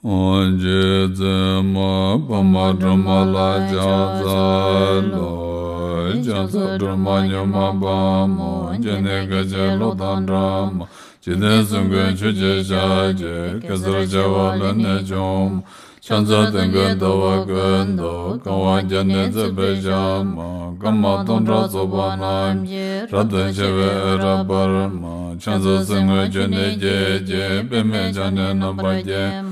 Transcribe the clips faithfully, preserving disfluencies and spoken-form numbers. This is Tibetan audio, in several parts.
རྗེ་བཙུན་མ་འཕགས་མ་སྒྲོལ་མ་ལ་ཕྱག་འཚལ་ལོ། ཕྱག་འཚལ་སྒྲོལ་མ་མྱུར་མ་དཔའ་མོ། སྤྱན་ནི་སྐད་ཅིག་གློག་དང་འདྲ་མོ། འཇིག་རྟེན་གསུམ་མགོན་ཆུ་སྐྱེས་ཞལ་གྱི། གེ་སར་བྱེ་བ་ལས་ནི་བྱུང་མོ། ཕྱག་འཚལ་སྟོན་ཀའི་ཟླ་བ་ཀུན་ཏུ། གང་བ་བརྒྱ་ནི་བརྩེགས་པའི་ཞལ་མ། སྐར་མ་སྟོང་ཕྲག་ཚོགས་པ་རྣམས་ཀྱིས། རབ་ཏུ་ཕྱེ་བའི་འོད་རབ་འབར་མ། ཕྱག་འཚལ་གསེར་དངུལ་ཆུ་ནས་སྐྱེས་ཀྱི། པདྨས་ཕྱག་ནི་རྣམ་པར་བརྒྱན།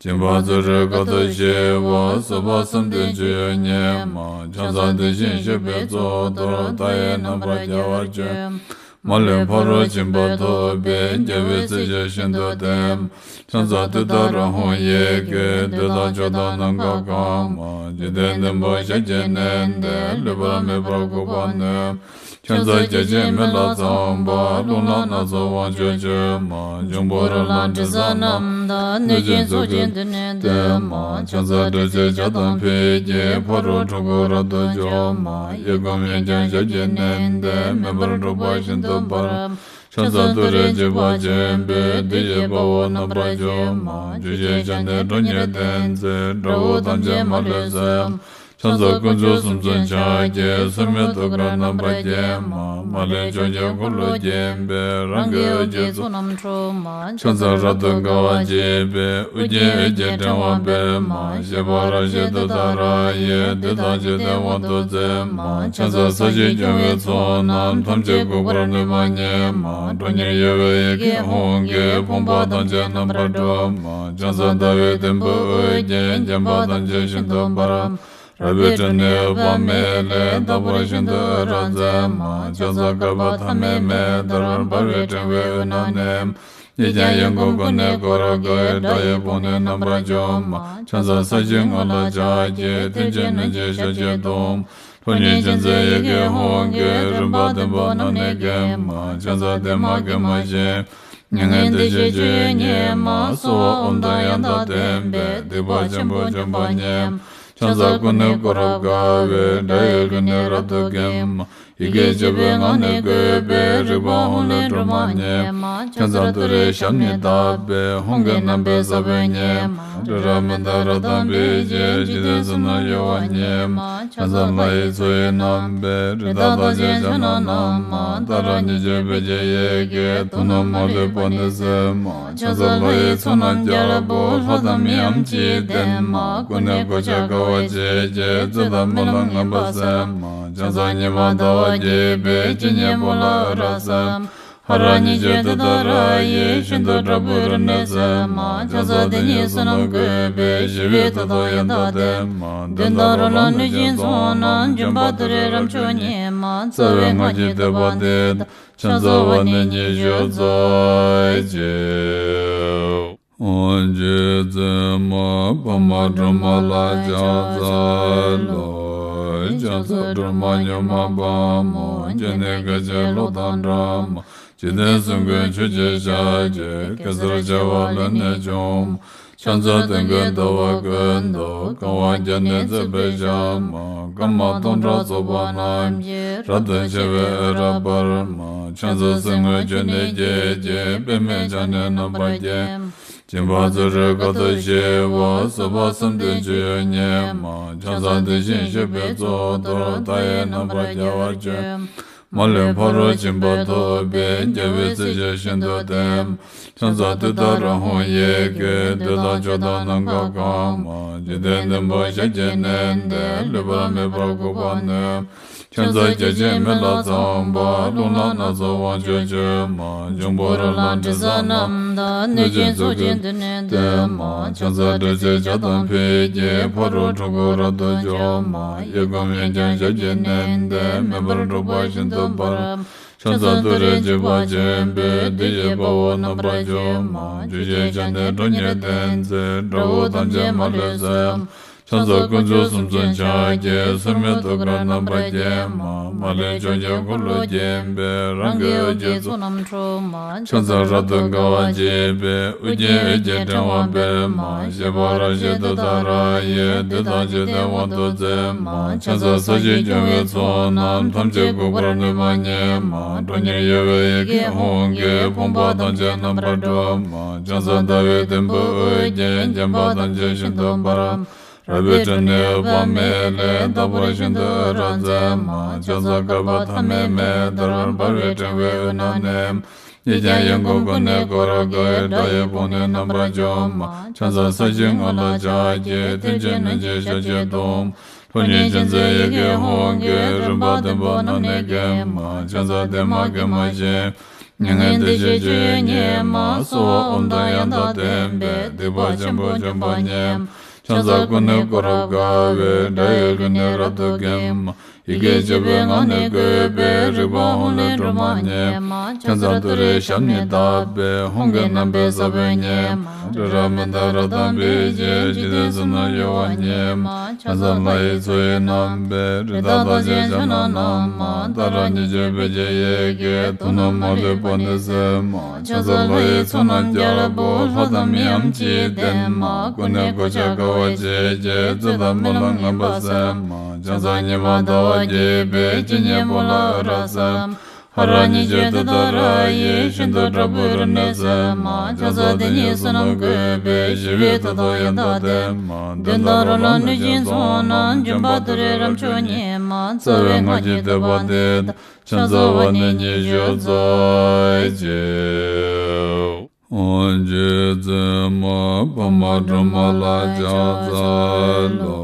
སྦྱིན་པ་བརྩོན་འགྲུས་དཀའ་ཐུབ་ཞི་བ། བཟོད་པ་བསམ་གཏན་སྤྱོད་ཡུལ་ཉིད་མ། ཕྱག་འཚལ་དེ་བཞིན་གཤེགས་པའི་གཙུག་ཏོར། མཐའ་ཡས་རྣམ་པར་རྒྱལ་བར་སྤྱོད། མ་ལུས་ཕ་རོལ་ཕྱིན་པ་ཐོབ་པའི། རྒྱལ་བའི་སྲས་ཀྱིས་ཤིན་ཏུ་བསྟེན། ཕྱག་འཚལ་ཏུཏྟཱ་ར་ཧཱུྃ་ཡི་གེ། བདུད་དང་ཕྱོགས་དང་ནམ་མཁའ་གང་མ། འཇིག་རྟེན་བདུན་པོ་ཞལ་གྱིས་མནན་ཏེ། ལུས་པ་མེད་པར་འགུགས་པར་ནུས། ཕྱག་འཚལ་བརྒྱ་བྱིན་མེ་ལྷ་ཚངས་པ། རླུང་ལྷ་སྣ་ཚོགས་དབང་ཕྱུག་མཆོད་མ། འབྱུང་པོ་རོ་ལངས་དྲི་ཟ་རྣམས་དང་། གནོད་སྦྱིན་ཚོགས་ཀྱིས་མདུན་ནས་བསྟོད་མ། ཕྱག་འཚལ་དྲི་ཟའི་ཇ་དང་ཕུད་ཀྱིས། ཕ་རོལ་འཁྲུལ་འཁོར་རབ་ཏུ་སྐྱོབ་མ། གཡས་བསྐུམ་གཡོན་བརྐྱང་ཞབས་ཀྱིས་མནན་ཏེ། མེ་འབར་འཁྲུག་པ་ཤིན་ཏུ་འབར། ཕྱག་འཚལ་ཏུ་རེ་འཇིགས་པ་ཆེན་པོས། བདུད་ཀྱི་དཔའ་བོ་རྣམ་པར་འཇོམས་མ། བཅུ་ཞལ་ཕྱག་ནི་ཁྲོ་གཉེར་ལྡན་མཛད། དགྲ་བོ་ཐམས་ཅད་མ་ལུས་གསོད། ཕྱག་འཚལ་དཀོན་མཆོག་གསུམ་མཚོན་ཕྱག་རྒྱའི། སོར་མོས་ཐུགས་ཀར་རྣམ་པར་བརྒྱན་མ། མ་ལུས་ཕྱོགས་ཀྱི་འཁོར་ལོས་བརྒྱན་པའི། རང་གི་འོད་ཀྱི་ཚོགས་རྣམས་འཁྲུག་མ། ཕྱག་འཚལ་རབ་ཏུ་དགའ་བ་བརྗིད་པའི། ཨོ་རྒྱན་འོད་ཀྱི་ཕྲེང་བ་སྤེལ་མ། བཞད་པ་རབ་བཞད་ཏུཏྟཱ་ར་ཡིས། བདུད་དང་འཇིག་རྟེན་དབང་དུ་མཛད་མ། ཕྱག་འཚལ་ས་གཞིར་སྐྱོང་བའི་ཚོགས་རྣམས། ཐམས་ཅད་འགུགས་པར་ནུས་པ་ཉིད་མ། ཁྲོ་གཉེར་གཡོ་བའི་ཡི་གེ་ཧཱུྃ་གིས། ཕོངས་པ་ཐམས་ཅད་རྣམ་པར་སྒྲོལ་མ། ཕྱག་འཚལ་ཟླ་བའི་དུམ་བུས་དབུ་བརྒྱན། བརྒྱན་པ་ཐམས་ཅད་ཤིན་ཏུ་འབར། རལ་པའི་ཁྲོད་ནས་འོད་དཔག་མེད་ལས། རྟག་པར་ཤིན་ཏུ་འོད་རབ་མཛད་མ། ཕྱག་འཚལ་བསྐལ་པ་ཐ་མའི་མེ་ལྟར། འབར་བའི་ཕྲེང་བའི་དབུས་ན་གནས། གཉིས་ཀྱང་ཡང་སྒོ་ཀུན་ནས་བསྐོར་དགའི། དགྲ་ཡི་དཔུང་ནི་རྣམ་པར་འཇོམས་མ། ཕྱག་འཚལ་ས་གཞིའི་ངོས་ལ་ཕྱག་གི། མཐིལ་གྱིས་བསྣུན་ཅིང་ཞབས་ཀྱིས་བརྡུང་། ཁྲོ་གཉེར་ཅན་མཛད་ཡི་གེ་ཧཱུྃ་གིས། རིམ་པ་བདུན་པོ་རྣམས་ནི་འགེམས་མ། ཕྱག་འཚལ་བདེ་མ་དགེ་མ་ཞི། མྱ་ངན་འདས་ཞི་སྤྱོད་ཡུལ་ཉིད་མ། གསོལ་བ་ཨོཾ་དང་ཡང་དག་ལྡན་པས། སྡིག་པ་ཆེན་པོ་འཇོམས་པ་ཉིད་མ། ཕྱག་འཚལ་ཀུན་ནས་བསྐོར་རབ་དགའ་བའི། དགྲ་ཡི་ལུས་ནི་རབ་ཏུ་འགེམས་མ། ཡི་གེ་བཅུ་པའི་ངག་ནི་བཀོད་པའི། རིག་པ་ཧཱུྃ་ལས་སྒྲོལ་མ་ཉིད་མ། ཕྱག་འཚལ་ཏུ་རེའི་ཞབས་ནི་བརྡབས་པས། ཧཱུྃ་གི་རྣམ་པའི་ས་བོན་ཉིད་མ། རི་རབ་མནྡ་ར་དང་འབིགས་བྱེད། འཇིག་རྟེན་གསུམ་རྣམས་གཡོ་བ་ཉིད་མ། ཕྱག་འཚལ་ལྷ་ཡི་མཚོ་ཡི་རྣམ་པའི། རི་དྭགས་རྟགས་ཅན་ཕྱག་ན་བསྣམས་མ། ཏཱ་ར་གཉིས་བརྗོད་བོད་ཀྱི་ཡི་གེས། དུག་རྣམས་མ་ལུས་པ་ནི་སེལ་མ། ཕྱག་འཚལ་ལྷ་ཡི་ཚོགས་རྣམས་རྒྱལ་པོ། ལྷ་དང་མིའམ་ཅི་ཡིས་བསྟེན་མ། ཀུན་ནས་གོ་ཆ་དགའ་བ་བརྗིད་ཀྱིས། རྩོད་དང་སྨོན་ལམ་ངན་པ་སེལ་མ། ཕྱག་འཚལ་ཉི་མ་ཟླ་བ་རྒྱས་པའི། སྤྱན་གཉིས་པོ་ལ་འོད་རབ་གསལ་མ། ཧ་ར་གཉིས་བརྗོད་ཏུཏྟཱ་ར་ཡིས། ཤིན་ཏུ་དྲག་པོའི་རིམས་ནད་སེལ་མ། ཕྱག་འཚལ་དེ་ཉིད་བསོད་ནམས་བཀོད་པའི། ཞི་བའི་མཐུ་སྟོབས་ཡང་དག་ལྡན་མ། གདོན་དང་རོ་ལངས་གནོད་སྦྱིན་ཚོགས་རྣམས། འཇོམས་པ་ཏུ་རེའི་རབ་མཆོག་ཉིད་མ། རྩ་བའི་སྔགས་ཀྱི་བསྟོད་པ་འདི་དང་། ཕྱག་འཚལ་བ་ནི་ཉི་ཤུ་རྩ་གཅིག་རྗེ་བཙུན་མ་འཕགས་མ་སྒྲོལ་མ་ལ་ཕྱག་འཚལ་ལོ། ཕྱག་འཚལ་སྒྲོལ་མ་མྱུར་མ་དཔའ་མོ། སྤྱན་ནི་སྐད་ཅིག་གློག་དང་འདྲ་མ། འཇིག་རྟེན་གསུམ་མགོན་ཆུ་སྐྱེས་ཞལ་གྱི། གེ་སར་བྱེ་བ་ལས་ནི་བྱུང་མ། ཕྱག་འཚལ་སྟོན་ཀའི་ཟླ་བ་ཀུན་ཏུ། གང་བ་བརྒྱ་ནི་བརྩེགས་པའི་ཞལ་མ། སྐར་མ་སྟོང་ཕྲག་ཚོགས་པ་རྣམས་ཀྱིས། རབ་ཏུ་ཕྱེ་བའི་འོད་རབ་འབར་མ། ཕྱག་འཚལ་གསེར་དངུལ་ཆུ་ནས་སྐྱེས་ཀྱི། པདྨས་ཕྱག་ནི་རྣམ་པར་བརྒྱན། སྦྱིན་པ་བརྩོན་འགྲུས་དཀའ་ཐུབ་ཞི་བ། བཟོད་པ་བསམ་གཏན་སྤྱོད་ཡུལ་ཉིད་མ། ཕྱག་འཚལ་དེ་བཞིན་གཤེགས་པའི་གཙུག་ཏོར། མཐའ་ཡས་རྣམ་པར་རྒྱལ་བར་སྤྱོད། མ་ལུས་ཕ་རོལ་ཕྱིན་པ་ཐོབ་པའི། རྒྱལ་བའི་སྲས་ཀྱིས་ཤིན་ཏུ་བསྟེན། ཕྱག་འཚལ་ཏུཏྟཱ་ར་ཧཱུྃ་ཡི་གེ། བདུད་དང་ཕྱོགས་དང་ནམ་མཁའ་གང་མ། འཇིག་རྟེན་བདུན་པོ་ཞལ་གྱིས་མནན་ཏེ། ལུས་པ་མེད་པར་འགུགས་པར་ནུས། ཕྱག་འཚལ་བརྒྱ་བྱིན་མེ་ལྷ་ཚངས་པ། རླུང་ལྷ་སྣ་ཚོགས་དབང་ཕྱུག་མཆོད་མ། འབྱུང་པོ་རོ་ལངས་དྲི་ཟ་རྣམས་དང་། གནོད་སྦྱིན་ཚོགས་ཀྱིས་མདུན་ནས་བསྟོད་མ། ཕྱག་འཚལ་དྲི་ཟའི་ཇ་དང་ཕུད་ཀྱིས། ཕ་རོལ་འཁྲུལ་འཁོར་རབ་ཏུ་སྐྱོབ་མ། གཡས་བསྐུམ་གཡོན་བརྐྱང་ཞབས་ཀྱིས་མནན་ཏེ། མེ་འབར་འཁྲུག་པ་ཤིན་ཏུ་འབར། ཕྱག་འཚལ་ཏུ་རེ་འཇིགས་པ་ཆེན་པོས། བདུད་ཀྱི་དཔའ་བོ་རྣམ་པར་འཇོམས་མ། བཅུ་ཞལ་ཕྱག་ནི་ཁྲོ་གཉེར་ལྡན་མཛད། དགྲ་བོ་ཐམས་ཅད་མ་ལུས་གསོད། ཕྱག་འཚལ་དཀོན་མཆོག་གསུམ་མཚོན་ཕྱག་རྒྱའི། སྲེད་མེད་ཐུགས་ཀར་རྣམ་པར་བརྒྱན་མ། མ་ལུས་ཕྱོགས་བཅུའི་འཁོར་ལོ་བརྒྱན་པའི། རང་གི་འོད་ཀྱི་ཚོགས་རྣམས་འཁྲུགས་མ། ཕྱག་འཚལ་རབ་ཏུ་དགའ་བ་བརྗིད་པའི། ཨོ་རྒྱན་འོད་ཀྱི་ཕྲེང་བ་སྤེལ་མ། བཞད་པ་རབ་བཞད་ཏུཏྟཱ་ར་ཡིས། བདུད་དང་འཇིག་རྟེན་དབང་དུ་མཛད་མ། ཕྱག་འཚལ་ས་གཞི་སྐྱོང་བའི་ཚོགས་རྣམས། ཐམས་ཅད་འགུགས་པར་ནུས་པ་ཉིད་མ། ཁྲོ་གཉེར་གཡོ་བའི་ཡི་གེ་ཧཱུྃ་གིས། ཕོངས་པ་ཐམས་ཅད་རྣམ་པར་སྒྲོལ་མ། ཕྱག་འཚལ་ཟླ་བའི་དུམ་བུས་དབུ་རྒྱན། བརྒྱན་པ་ཐམས་ཅད་ཤིན་ཏུ་འབར། རལ་པའི་ཁྲོད་ནས་འོད་དཔག་མེད་ལས། རྟག་པར་ཤིན་ཏུ་འོད་རབ་མཛད་མ། ཕྱག་འཚལ་བསྐལ་པ་ཐ་མའི་མེ་ལྟར། འབར་བའི་ཕྲེང་བའི་དབུས་ན་གནས། ཡིད་ཀྱང་ཡིད་འགུགས་ཀུན་ནས་བསྐོར་དགའ་བའི། དགྲ་ཡི་དཔུང་ནི་རྣམ་པར་འཇོམས་མ། ཕྱག་འཚལ་ས་གཞིའི་ངོས་ལ་ཕྱག་བགྱི། མཐིལ་གྱིས་བསྣུན་ཅིང་ཞབས་ཀྱིས་བརྡུང་། ཁྲོ་གཉེར་ཅན་མཛད་ཡི་གེ་ཧཱུྃ་གིས། རིམ་པ་བདུན་པོ་རྣམས་ནི་འགེམས་མ། ཕྱག་འཚལ་བདེ་མ་དགེ་མ་ཞི། མྱ་ངན་འདས་ཞི་སྤྱོད་ཡུལ་ཉིད་མ། གསོལ་བ་ཨོཾ་དང་ཡང་དག་ལྡན་པས། སྡིག་པ་ཆེན་པོ་འཇོམས་པ་ཉིད་མ། ཕྱག་འཚལ་ཀུན་ནས་བསྐོར་རབ་དགའ་བའི། དགྲ་ཡི་རྒྱུད་ནི་རབ་ཏུ་འགེམས་མ། ཡི་གེ་བཅུ་པའི་ངག་ནི་བཀོད་པའི། རིག་པ་ཧཱུྃ་ལས་སྒྲོལ་མ་ཉིད་མ། ཕྱག་འཚལ་ཏུ་རེའི་ཞབས་ནི་བརྡབས་པས། ཧཱུྃ་གི་རྣམ་པའི་ས་བོན་ཉིད་མ། རི་རབ་མི་འདའ་རབ་དང་འབིགས་བྱེད། འཇིག་རྟེན་གསུམ་རྣམས་གཡོ་བ་ཉིད་མ། ཕྱག་འཚལ་ལྷ་ཡི་མཚོ་ཡི་རྣམ་པའི། རི་དྭགས་རྟགས་ཅན་ཕྱག་ན་བསྣམས་མ། ཏཱ་ར་གཉིས་བརྗོད་བོད་ཀྱི་ཡི་གེས། དུག་རྣམས་མ་ལུས་པ་ནི་སེལ་མ། ཕྱག་འཚལ་ལྷ་ཡི་ཚོགས་རྣམས་རྒྱལ་པོ། ལྷ་དང་མིའམ་ཅི་ཡིས་བསྟེན་མ། ཀུན་ནས་གོ་ཆ་དགའ་བ་བརྗིད་ཀྱིས། རྩོད་དང་རྨི་ལམ་ངན་པ་སེལ་མ། ཕྱག་འཚལ་ཉི་མ་ཟླ་བ་རྒྱས་པའི། སྤྱན་གཉིས་པོ་ལ་འོད་རབ་གསལ་མ། ཧ་ར་གཉིས་བརྗོད་ཏུཏྟཱ་ར་ཡིས། ཤིན་ཏུ་དྲག་པོའི་རིམས་ནད་སེལ་མ། ཕྱག་འཚལ་དེ་ཉིད་བསོད་ནམས་བཀོད་པའི། ཞི་བའི་མཐུ་སྟོབས་ཡང་དག་ལྡན་མ། གདོན་དང་རོ་ལངས་གནོད་སྦྱིན་ཚོགས་རྣམས། འཇོམས་པ་ཏུ་རེའི་རབ་མཆོག་ཉིད་མ། རྩ་བའི་སྔགས་ཀྱི་བསྟོད་པ་འདི་དང་། ཕྱག་འཚལ་བ་ནི་ཉི་ཤུ་རྩ་གཅིག་རྗེ་བཙུན་མ་འཕགས་མ་སྒྲོལ་མ་ལ་ཕྱག་འཚལ་ལོ།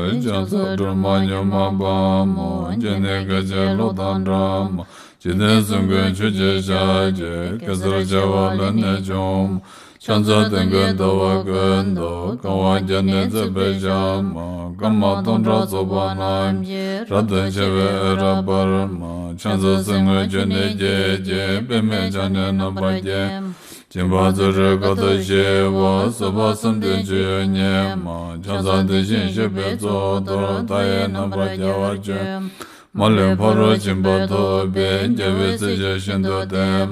ཕྱག་འཚལ་སྒྲོལ་མ་མྱུར་མ་དཔའ་མོ། སྤྱན་ནི་སྐད་ཅིག་གློག་དང་འདྲ་མ། འཇིག་རྟེན་གསུམ་མགོན་ཆུ་སྐྱེས་ཞལ་གྱི། གེ་སར་བྱེ་བ་ལས་ནི་བྱུང་མ། ཕྱག་འཚལ་སྟོན་ཀའི་ཟླ་བ་ཀུན་ཏུ། གང་བ་བརྒྱ་ནི་བརྩེགས་པའི་ཞལ་མ། སྐར་མ་སྟོང་ཕྲག་ཚོགས་པ་རྣམས་ཀྱིས། རབ་ཏུ་ཕྱེ་བའི་འོད་རབ་འབར་མ། ཕྱག་འཚལ་གསེར་དངུལ་ཆུ་ནས་སྐྱེས་ཀྱི། པདྨས་ཕྱག་ནི་རྣམ་པར་བརྒྱན། སྦྱིན་པ་བརྩོན་འགྲུས་དཀའ་ཐུབ་ཞི་བ། བཟོད་པ་བསམ་གཏན་སྤྱོད་ཡུལ་ཉིད་མ། ཕྱག་འཚལ་དེ་བཞིན་གཤེགས་པའི་གཙུག་ཏོར། མཐའ་ཡས་རྣམ་པར་རྒྱལ་བར་སྤྱོད། མ་ལུས་ཕ་རོལ་ཕྱིན་པ་ཐོབ་པའི། རྒྱལ་བའི་སྲས་ཀྱིས་ཤིན་ཏུ་བསྟེན།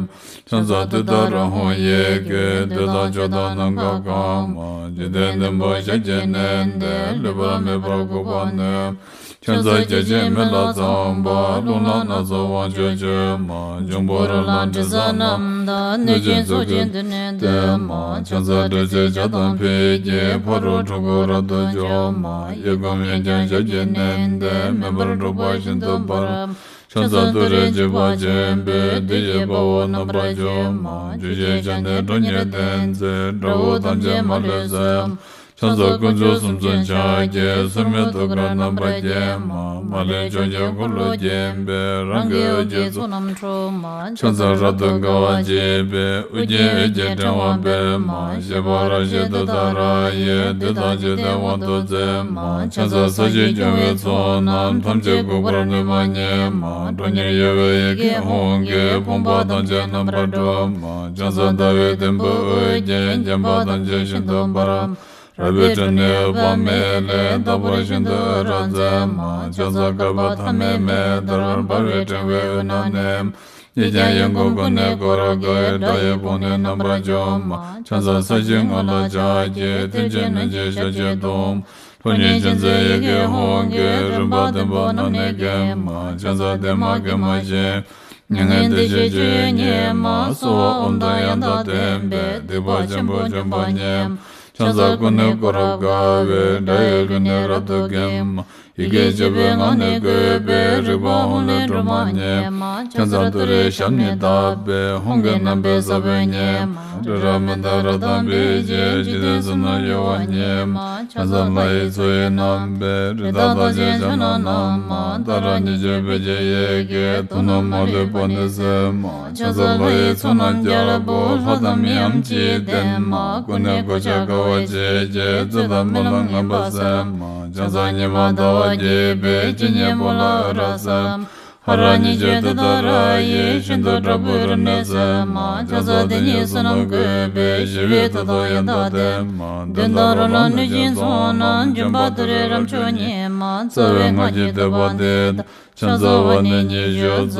ཕྱག་འཚལ་ཏུཏྟཱ་ར་ཧཱུྃ་ཡི་གེས། བདུད་དང་ཕྱོགས་དང་ནམ་མཁའ་གང་མ། འཇིག་རྟེན་བདུན་པོ་ཞལ་གྱིས་མནན་ཏེ། ལུས་པ་མེད་པར་འགུགས་པར་ནུས། ཕྱག་འཚལ་བརྒྱ་བྱིན་མེ་ལྷ་ཚངས་པ། རླུང་ལྷ་སྣ་ཚོགས་དབང་ཕྱུག་མཆོད་མ། འབྱུང་པོ་རོ་ལངས་དྲི་ཟ་རྣམས་དང་། གནོད་སྦྱིན་ཚོགས་ཀྱིས་མདུན་ནས་བསྟོད་མ། ཕྱག་འཚལ་དྲི་ཟའི་ཇ་དང་ཕུད་ཀྱིས། ཕ་རོལ་འཁྲུལ་འཁོར་རབ་ཏུ་འཇོམས་མ། གཡས་བསྐུམ་གཡོན་བརྐྱང་ཞབས་ཀྱིས་མནན་ཏེ། མེ་འབར་འཁྲུག་པ་ཤིན་ཏུ་འབར། ཕྱག་འཚལ་ཏུ་རེ་འཇིགས་པ་ཆེན་པོས། བདུད་ཀྱི་དཔའ་བོ་རྣམ་པར་འཇོམས་མ། བཅུ་གཅིག་ཞལ་ནི་ཁྲོ་གཉེར་ལྡན་མཛད། དགྲ་བོ་ཐམས་ཅད་མ་ལུས་གསོད། ཕྱག་འཚལ་དཀོན་མཆོག་གསུམ་མཚོན་ཕྱག་རྒྱའི། སྲེད་མེད་ཐུགས་ཀར་རྣམ་པར་བརྒྱན་མ། མ་ལུས་ཕྱོགས་བཅུའི་འཁོར་ལོས་བརྒྱན་པའི། རང་གི་འོད་ཀྱི་ཚོགས་རྣམས་འཁྲུགས་མ། ཕྱག་འཚལ་རབ་ཏུ་དགའ་བ་བརྗིད་པའི། ཨོ་རྒྱན་འོད་ཀྱི་ཕྲེང་བ་སྤེལ་མ། བཞད་པ་རབ་བཞད་ཏུཏྟཱ་ར་ཡིས། བདུད་དང་འཇིག་རྟེན་དབང་དུ་མཛད་མ། ཕྱག་འཚལ་ས་གཞིའི་སྐྱོང་བའི་ཚོགས་རྣམས། ཐམས་ཅད་འགུགས་པར་ནུས་པ་ཉིད་མ། ཁྲོ་གཉེར་གཡོ་བའི་ཡི་གེ་ཧཱུྃ་གིས། ཕོངས་པ་ཐམས་ཅད་རྣམ་པར་སྒྲོལ་མ། ཕྱག་འཚལ་ཟླ་བའི་དུམ་བུས་དབུ་རྒྱན། བརྒྱན་པ་ཐམས་ཅད་ཤིན་ཏུ་འབར། རལ་པའི་ཁྲོད་ནས་འོད་དཔག་མེད་ལས། རྟག་པར་ཤིན་ཏུ་འོད་རབ་མཛད་མ། ཕྱག་འཚལ་བསྐལ་པ་ཐ་མའི་མེ་ལྟར། འབར་བའི་ཕྲེང་བའི་དབུས་ན་གནས། ཡིད་ཀྱང་ཡིད་འགུགས་ཀུན་ནས་བསྐོར་དགའི། དགྲ་ཡི་དཔུང་ནི་རྣམ་པར་འཇོམས་མ། ཕྱག་འཚལ་ས་གཞིའི་ངོས་ལ་ཕྱག་གི། མཐིལ་གྱིས་བསྣུན་ཅིང་ཞབས་ཀྱིས་བརྡུང་། ཁྲོ་གཉེར་ཅན་མཛད་ཡི་གེ་ཧཱུྃ་གིས། རིམ་པ་བདུན་པོ་རྣམས་ནི་འགེམས་མ། ཕྱག་འཚལ་བདེ་མ་དགེ་མ་ཞི། མྱ་ངན་འདས་ཞི་སྤྱོད་ཡུལ་ཉིད་མ། གསོལ་བ་ཨོཾ་དང་ཡང་དག་ལྡན་པས། སྡིག་པ་ཆེན་པོ་འཇོམས་པ་ཉིད་མ། ཕྱག་འཚལ་ཀུན་ནས་བསྐོར་རབ་དགའ་བའི། དགྲ་ཡི་རྒྱུད་ནི་རབ་ཏུ་འགེམས་མ། ཡི་གེ་བཅུ་པའི་ངག་ནི་བཀོད་པའི། རིག་པ་ཧཱུྃ་ལས་སྒྲོལ་མ་ཉིད་མ། ཕྱག་འཚལ་ཏུ་རེའི་ཞབས་ནི་བརྡབས་པས། ཧཱུྃ་གི་རྣམ་པའི་ས་བོན་ཉིད་མ། རི་རབ་མི་འདའ་རབ་དང་འབིགས་བྱེད། འཇིག་རྟེན་གསུམ་རྣམས་གཡོ་བ་ཉིད་མ། ཕྱག་འཚལ་ལྷ་ཡི་མཚོ་ཡི་རྣམ་པའི། རི་དྭགས་རྟགས་ཅན་ཕྱག་ན་བསྣམས་མ། ཏཱ་ར་གཉིས་བརྗོད་བོད་ཀྱི་ཡི་གེས། དུག་རྣམས་མ་ལུས་པ་ནི་སེལ་མ། ཕྱག་འཚལ་ལྷ་ཡི་ཚོགས་རྣམས་རྒྱལ་པོ། ལྷ་དང་མིའམ་ཅི་ཡིས་བསྟེན་མ། ཀུན་ནས་གོ་ཆ་དགའ་བ་བརྗིད་ཀྱིས། རྩོད་དང་རྨི་ལམ་ངན་པ་སེལ་མ། ཕྱག་འཚལ་ཉི་མ་ཟླ་བ་རྒྱས་པའི། སྤྱན་གཉིས་པོ་ལ་འོད་རབ་གསལ་མ། ཧ་ར་ཉི་ཤུ་དེ་ལྟར་ཡིད་བཞིན་དུ་དྲག་པོའི་རིམས་ནད་སེལ་མ། ཆང་ས་དེ་ཉིད་བསོད་ནམས་བཀོད་པས་ཞི་བའི་མཐུ་དང་ཡོན་བདག་ལྡན་མ། གདོན་དང་རོ་ལངས་གནོད་སྦྱིན་ཚོགས་རྣམས། འབྱུང་པོ་དུད་འགྲོའི་རབ་མཆོག་ཉིད་མ། རྩ་བའི་སྔགས་ཀྱི་བསྟོད་པ་འདི་དང་། ཕྱག་འཚལ་བ་ནི་ཉི་ཤུ་རྩ་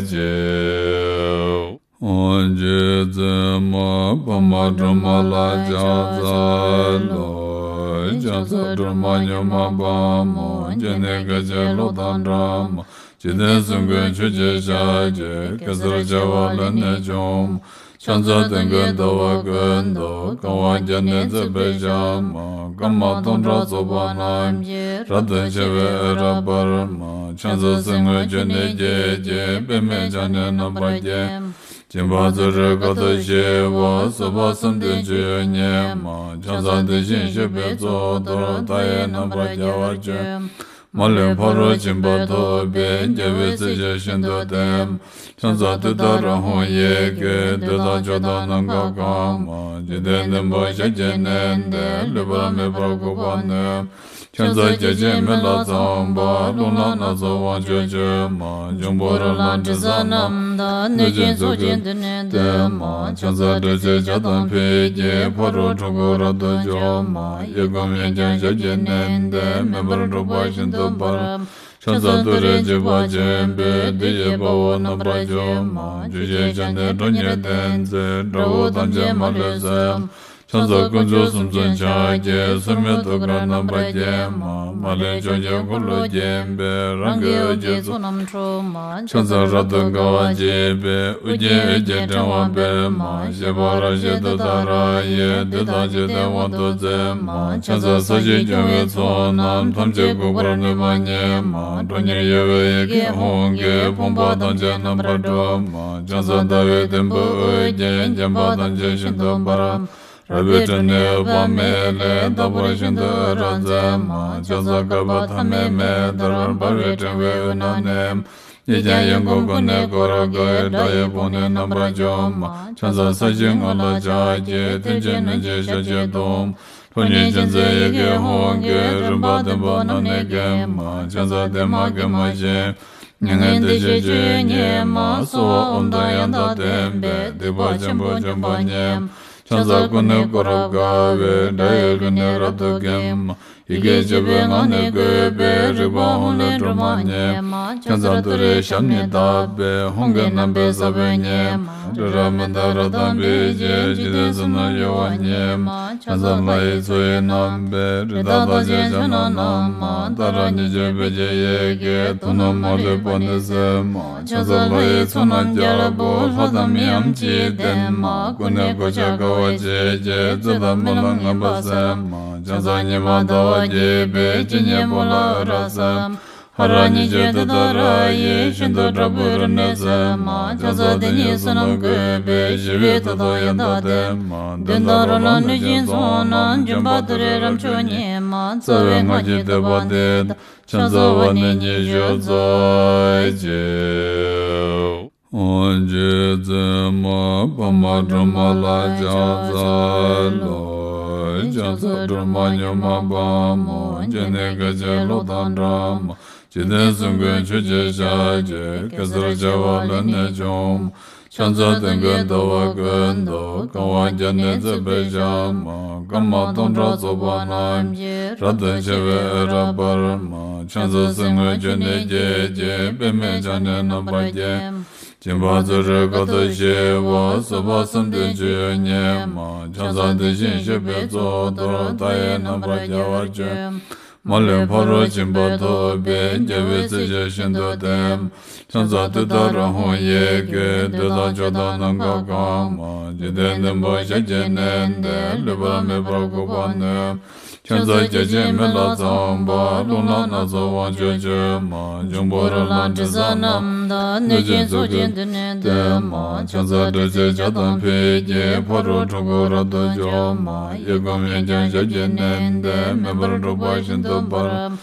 གཅིག་རྗེ་བཙུན་མ་འཕགས་མ་སྒྲོལ་མ་ལ་ཕྱག་འཚལ་ལོ། ཕྱག་འཚལ་སྒྲོལ་མ་མྱུར་མ་དཔའ་མོ། སྤྱན་ནི་སྐད་ཅིག་གློག་དང་འདྲ་མ། འཇིག་རྟེན་གསུམ་མགོན་ཆུ་སྐྱེས་ཞལ་གྱི། གེ་སར་བྱེ་བ་ལས་ནི་བྱུང་མ། ཕྱག་འཚལ་སྟོན་ཀའི་ཟླ་བ་ཀུན་ཏུ། གང་བ་བརྒྱ་ནི་བརྩེགས་པའི་ཞལ་མ། སྐར་མ་སྟོང་ཕྲག་ཚོགས་པ་རྣམས་ཀྱིས། རབ་ཏུ་ཕྱེ་བའི་འོད་རབ་འབར་མ། ཕྱག་འཚལ་གསེར་དངུལ་ཆུ་ནས་སྐྱེས་ཀྱི། པདྨས་ཕྱག་ནི་རྣམ་པར་བརྒྱན། སྦྱིན་པ་བརྩོན་འགྲུས་དཀའ་ཐུབ་ཞི་བ། བཟོད་པ་བསམ་གཏན་སྤྱོད་ཡུལ་ཉིད་མ། ཕྱག་འཚལ་དེ་བཞིན་གཤེགས་པའི་གཙུག་ཏོར། མཐའ་ཡས་རྣམ་པར་རྒྱལ་བར་སྤྱོད། མ་ལུས་ཕ་རོལ་ཕྱིན་པ་ཐོབ་པའི། རྒྱལ་བའི་སྲས་ཆོས་བཞིན་དུ་བསྟན། ཕྱག་འཚལ་ཏུཏྟཱ་ར་ཧཱུྃ་ཡི་གེ། འདོད་དང་ཕྱོགས་དང་ནམ་མཁའ་གང་མ། འཇིག་རྟེན་བདུན་པོ་ཞལ་གྱིས་མནན་ཏེ། ལུས་པ་མེད་པར་འགུགས་པར་ནུས། ཕྱག་འཚལ་བརྒྱ་བྱིན་མེ་ལྷ་ཚངས་པ། རླུང་ལྷ་སྣ་ཚོགས་དབང་ཕྱུག་མཆོད་མ། འབྱུང་པོ་རོ་ལངས་དྲི་ཟ་རྣམས་དང་། གནོད་སྦྱིན་ཚོགས་ཀྱིས་མདུན་ནས་བསྟོད་མ། ཕྱག་འཚལ་ཏྲཊ་ཅེས་བྱ་དང་ཕཊ་ཀྱིས། ཕ་རོལ་འཁྲུལ་འཁོར་རབ་ཏུ་འཇོམས་མ། གཡས་བསྐུམ་གཡོན་བརྐྱང་ཞབས་ཀྱིས་མནན་ཏེ། མེ་འབར་འཁྲུག་པ་ཤིན་ཏུ་འབར། ཕྱག་འཚལ་ཏུ་རེ་འཇིགས་པ་ཆེན་པོས། བདུད་ཀྱི་དཔའ་བོ་རྣམ་པར་འཇོམས་མ། བཅུ་ཞེས་བྱ་ནི་ཁྲོ་གཉེར་ལྡན་མཛད། དགྲ་བོ་ཐམས་ཅད་མ་ལུས་གསོད། ཕྱག་འཚལ་དཀོན་མཆོག་གསུམ་མཚོན་ཕྱག་རྒྱའི། སོར་མོས་ཐུགས་ཀར་རྣམ་པར་བརྒྱན་མ། མ་ལུས་ཕྱོགས་ཀྱི་འཁོར་ལོས་བརྒྱན་པའི། རང་གི་འོད་ཀྱི་ཚོགས་རྣམས་འཁྲུག་མ། ཕྱག་འཚལ་རབ་ཏུ་དགའ་བ་བརྗིད་པའི། ཨོ་རྒྱན་འོད་ཀྱི་ཕྲེང་བ་སྤེལ་མ། བཞད་པ་རབ་བཞད་ཏུཏྟཱ་ར་ཡིས། བདུད་དང་འཇིག་རྟེན་དབང་དུ་མཛད་མ། ཕྱག་འཚལ་ས་གཞིར་སྐྱོང་བའི་ཚོགས་རྣམས། ཐམས་ཅད་འགུགས་པར་ནུས་པ་ཉིད་མ། ཁྲོ་གཉེར་གཡོ་བའི་ཡི་གེ་ཧཱུྃ་གིས། ཕོངས་པ་ཐམས་ཅད་རྣམ་པར་སྒྲོལ་མ། ཕྱག་འཚལ་ཟླ་བའི་དུམ་བུས་འོད་ཀྱིས། བརྒྱན་པ་ཐམས་ཅད་ཤིན་ཏུ་འབར། རལ་པའི་ཁྲོད་ནས་འོད་དཔག་མེད་ལས། རྟག་པར་ཤིན་ཏུ་འོད་རབ་མཛད་མ། ཕྱག་འཚལ་བསྐལ་པ་ཐ་མའི་མེ་ལྟར། འབར་བའི་ཕྲེང་བའི་དབུས་ན་གནས། གཡས་བརྐྱང་གཡོན་བསྐུམ་ཀུན་ནས་བསྐོར་དགའི། དགྲ་ཡི་དཔུང་ནི་རྣམ་པར་འཇོམས་མ། ཕྱག་འཚལ་ས་གཞིའི་ངོས་ལ་ཕྱག་གི། མཐིལ་གྱིས་བསྣུན་ཅིང་ཞབས་ཀྱིས་བརྡུང་། ཁྲོ་གཉེར་ཅན་མཛད་ཡི་གེ་ཧཱུྃ་གིས། རིམ་པ་བདུན་པོ་རྣམས་ནི་འགེམས་མ། ཕྱག་འཚལ་བདེ་མ་དགེ་མ་ཞི། མྱ་ངན་འདས་ཞི་སྤྱོད་ཡུལ་ཉིད་མ། གསོལ་བ་ཨོཾ་དང་ཡང་དག་ལྡན་པས། སྡིག་པ་ཆེན་པོ་འཇོམས་པ་ཉིད་མ། ཕྱག་འཚལ་ཀུན་ནས་བསྐོར་རབ་དགའ་བའི། དགྲ་ཡི་ལུས་ནི་རབ་ཏུ་འགེམས་མ། ཡི་གེ་བཅུ་པའི་ངག་ནི་བཀོད་པའི། རིག་པ་ཧཱུྃ་ལས་སྒྲོལ་མ་ཉིད་མ། ཕྱག་འཚལ་ཏུ་རེའི་ཞབས་ནི་བརྡབས་པས། ཧཱུྃ་གི་རྣམ་པའི་ས་བོན་ཉིད་མ། རི་རབ་མནྡ་ར་དང་འབིགས་བྱེད། འཇིག་རྟེན་གསུམ་རྣམས་གཡོ་བ་ཉིད་མ། ཕྱག་འཚལ་ལྷ་ཡི་མཚོ་ཡི་རྣམ་པའི། རི་དྭགས་རྟགས་ཅན་ཕྱག་ན་བསྣམས་མ། ཏཱ་ར་གཉིས་བརྗོད་བོད་ཀྱི་ཡི་གེས། དུག་རྣམས་མ་ལུས་པ་ནི་སེལ་མ། ཕྱག་འཚལ་ལྷ་ཡི་ཚོགས་རྣམས་རྒྱལ་པོ། ལྷ་དང་མིའམ་ཅི་ཡིས་བསྟེན་མ། ཀུན་ནས་གོ་ཆ་དགའ་བ་བརྗིད་ཀྱིས། རྩོད་དང་རྨི་ལམ་ངན་པ་སེལ་མ། ཕྱག་འཚལ་ཉི་མ་ཟླ་བ་རྒྱས་པའི། སྤྱན་གཉིས་པོ་ལ་འོད་རབ་གསལ་མ། ཧ་ར་གཉིས་བརྗོད་ཏུཏྟཱ་ར་ཡིས། ཤིན་ཏུ་དྲག་པོའི་རིམས་ནད་སེལ་མ། ཕྱག་འཚལ་དེ་ཉིད་བསོད་ནམས་བཀོད་པས། ཞི་བའི་མཐུ་དང་ཡོན་བདག་ལྡན་མ། གདོན་དང་རོ་ལངས་གནོད་སྦྱིན་ཚོགས་རྣམས། འབྱུང་པོ་དུད་འགྲོའི་རབ་མཆོག་ཉིད་མ། རྩ་བའི་སྔགས་ཀྱི་བསྟོད་པ་འདི་དང་། ཕྱག་འཚལ་བ་ནི་ཉི་ཤུ་རྩ་གཅིག་རྗེ་བཙུན་མ་འཕགས་མ་སྒྲོལ་མ་ལ་ཕྱག་འཚལ་ལོ། ཕྱག་འཚལ་སྒྲོལ་མ་མྱུར་མ་དཔའ་མོ། སྤྱན་ནི་སྐད་ཅིག་གློག་དང་འདྲ་མ། འཇིག་རྟེན་གསུམ་མགོན་ཆུ་སྐྱེས་ཞལ་གྱི། གེ་སར་བྱེ་བ་ལས་ནི་བྱུང་མ། ཕྱག་འཚལ་སྟོན་ཀའི་ཟླ་བ་ཀུན་ཏུ། གང་བ་བརྒྱ་ནི་བརྩེགས་པའི་ཞལ་མ། སྐར་མ་སྟོང་ཕྲག་ཚོགས་པ་རྣམས་ཀྱིས། རབ་ཏུ་ཕྱེ་བའི་འོད་རབ་འབར་མ། ཕྱག་འཚལ་གསེར་དངུལ་ཆུ་ནས་སྐྱེས་ཀྱི། པདྨས་ཕྱག་ནི་རྣམ་པར་བརྒྱན། སྦྱིན་པ་བརྩོན་འགྲུས་དཀའ་ཐུབ་ཞི་བ། བཟོད་པ་བསམ་གཏན་སྤྱོད་ཡུལ་ཉིད་མ། ཕྱག་འཚལ་དེ་བཞིན་གཤེགས་པའི་གཙུག་ཏོར། མཐའ་ཡས་རྣམ་པར་རྒྱལ་བར་སྤྱོད། མ་ལུས་ཕ་རོལ་ཕྱིན་པ་ཐོབ་པའི། རྒྱལ་བའི་སྲས་ཆོས་བཞིན་དུ་བསྟན། ཕྱག་འཚལ་ཏུཏྟཱ་ར་ཧཱུྃ་ཡི་གེ། འདོད་དང་ཕྱོགས་དང་ནམ་མཁའ་གང་མ། འཇིག་རྟེན་བདུན་པོ་ཞལ་གྱིས་མནན་ཏེ། ལུས་པ་མེད་པར་འགུགས་པར་ནུས། ཕྱག་འཚལ་བརྒྱ་བྱིན་མེ་ལྷ་ཚངས་པ། རླུང་ལྷ་སྣ་ཚོགས་དབང་ཕྱུག་མཆོད་མ། འབྱུང་པོ་རོ་ལངས་དྲི་ཟ་རྣམས་དང་། གནོད་སྦྱིན་ཚོགས་ཀྱིས་མདུན་ནས་བསྟོད་མ། ཕྱག་འཚལ་ཏྲཊ་ཅེས་བྱ་དང་ཕཊ་ཀྱིས། ཕ་རོལ་འཁྲུལ་འཁོར་རབ་ཏུ་འཇོམས་མ། གཡས་བསྐུམ་གཡོན་བརྐྱང་ཞབས་ཀྱིས་མནན་ཏེ། མེ་འབར་འཁྲུག་པ་ཤིན་ཏུ་འབར།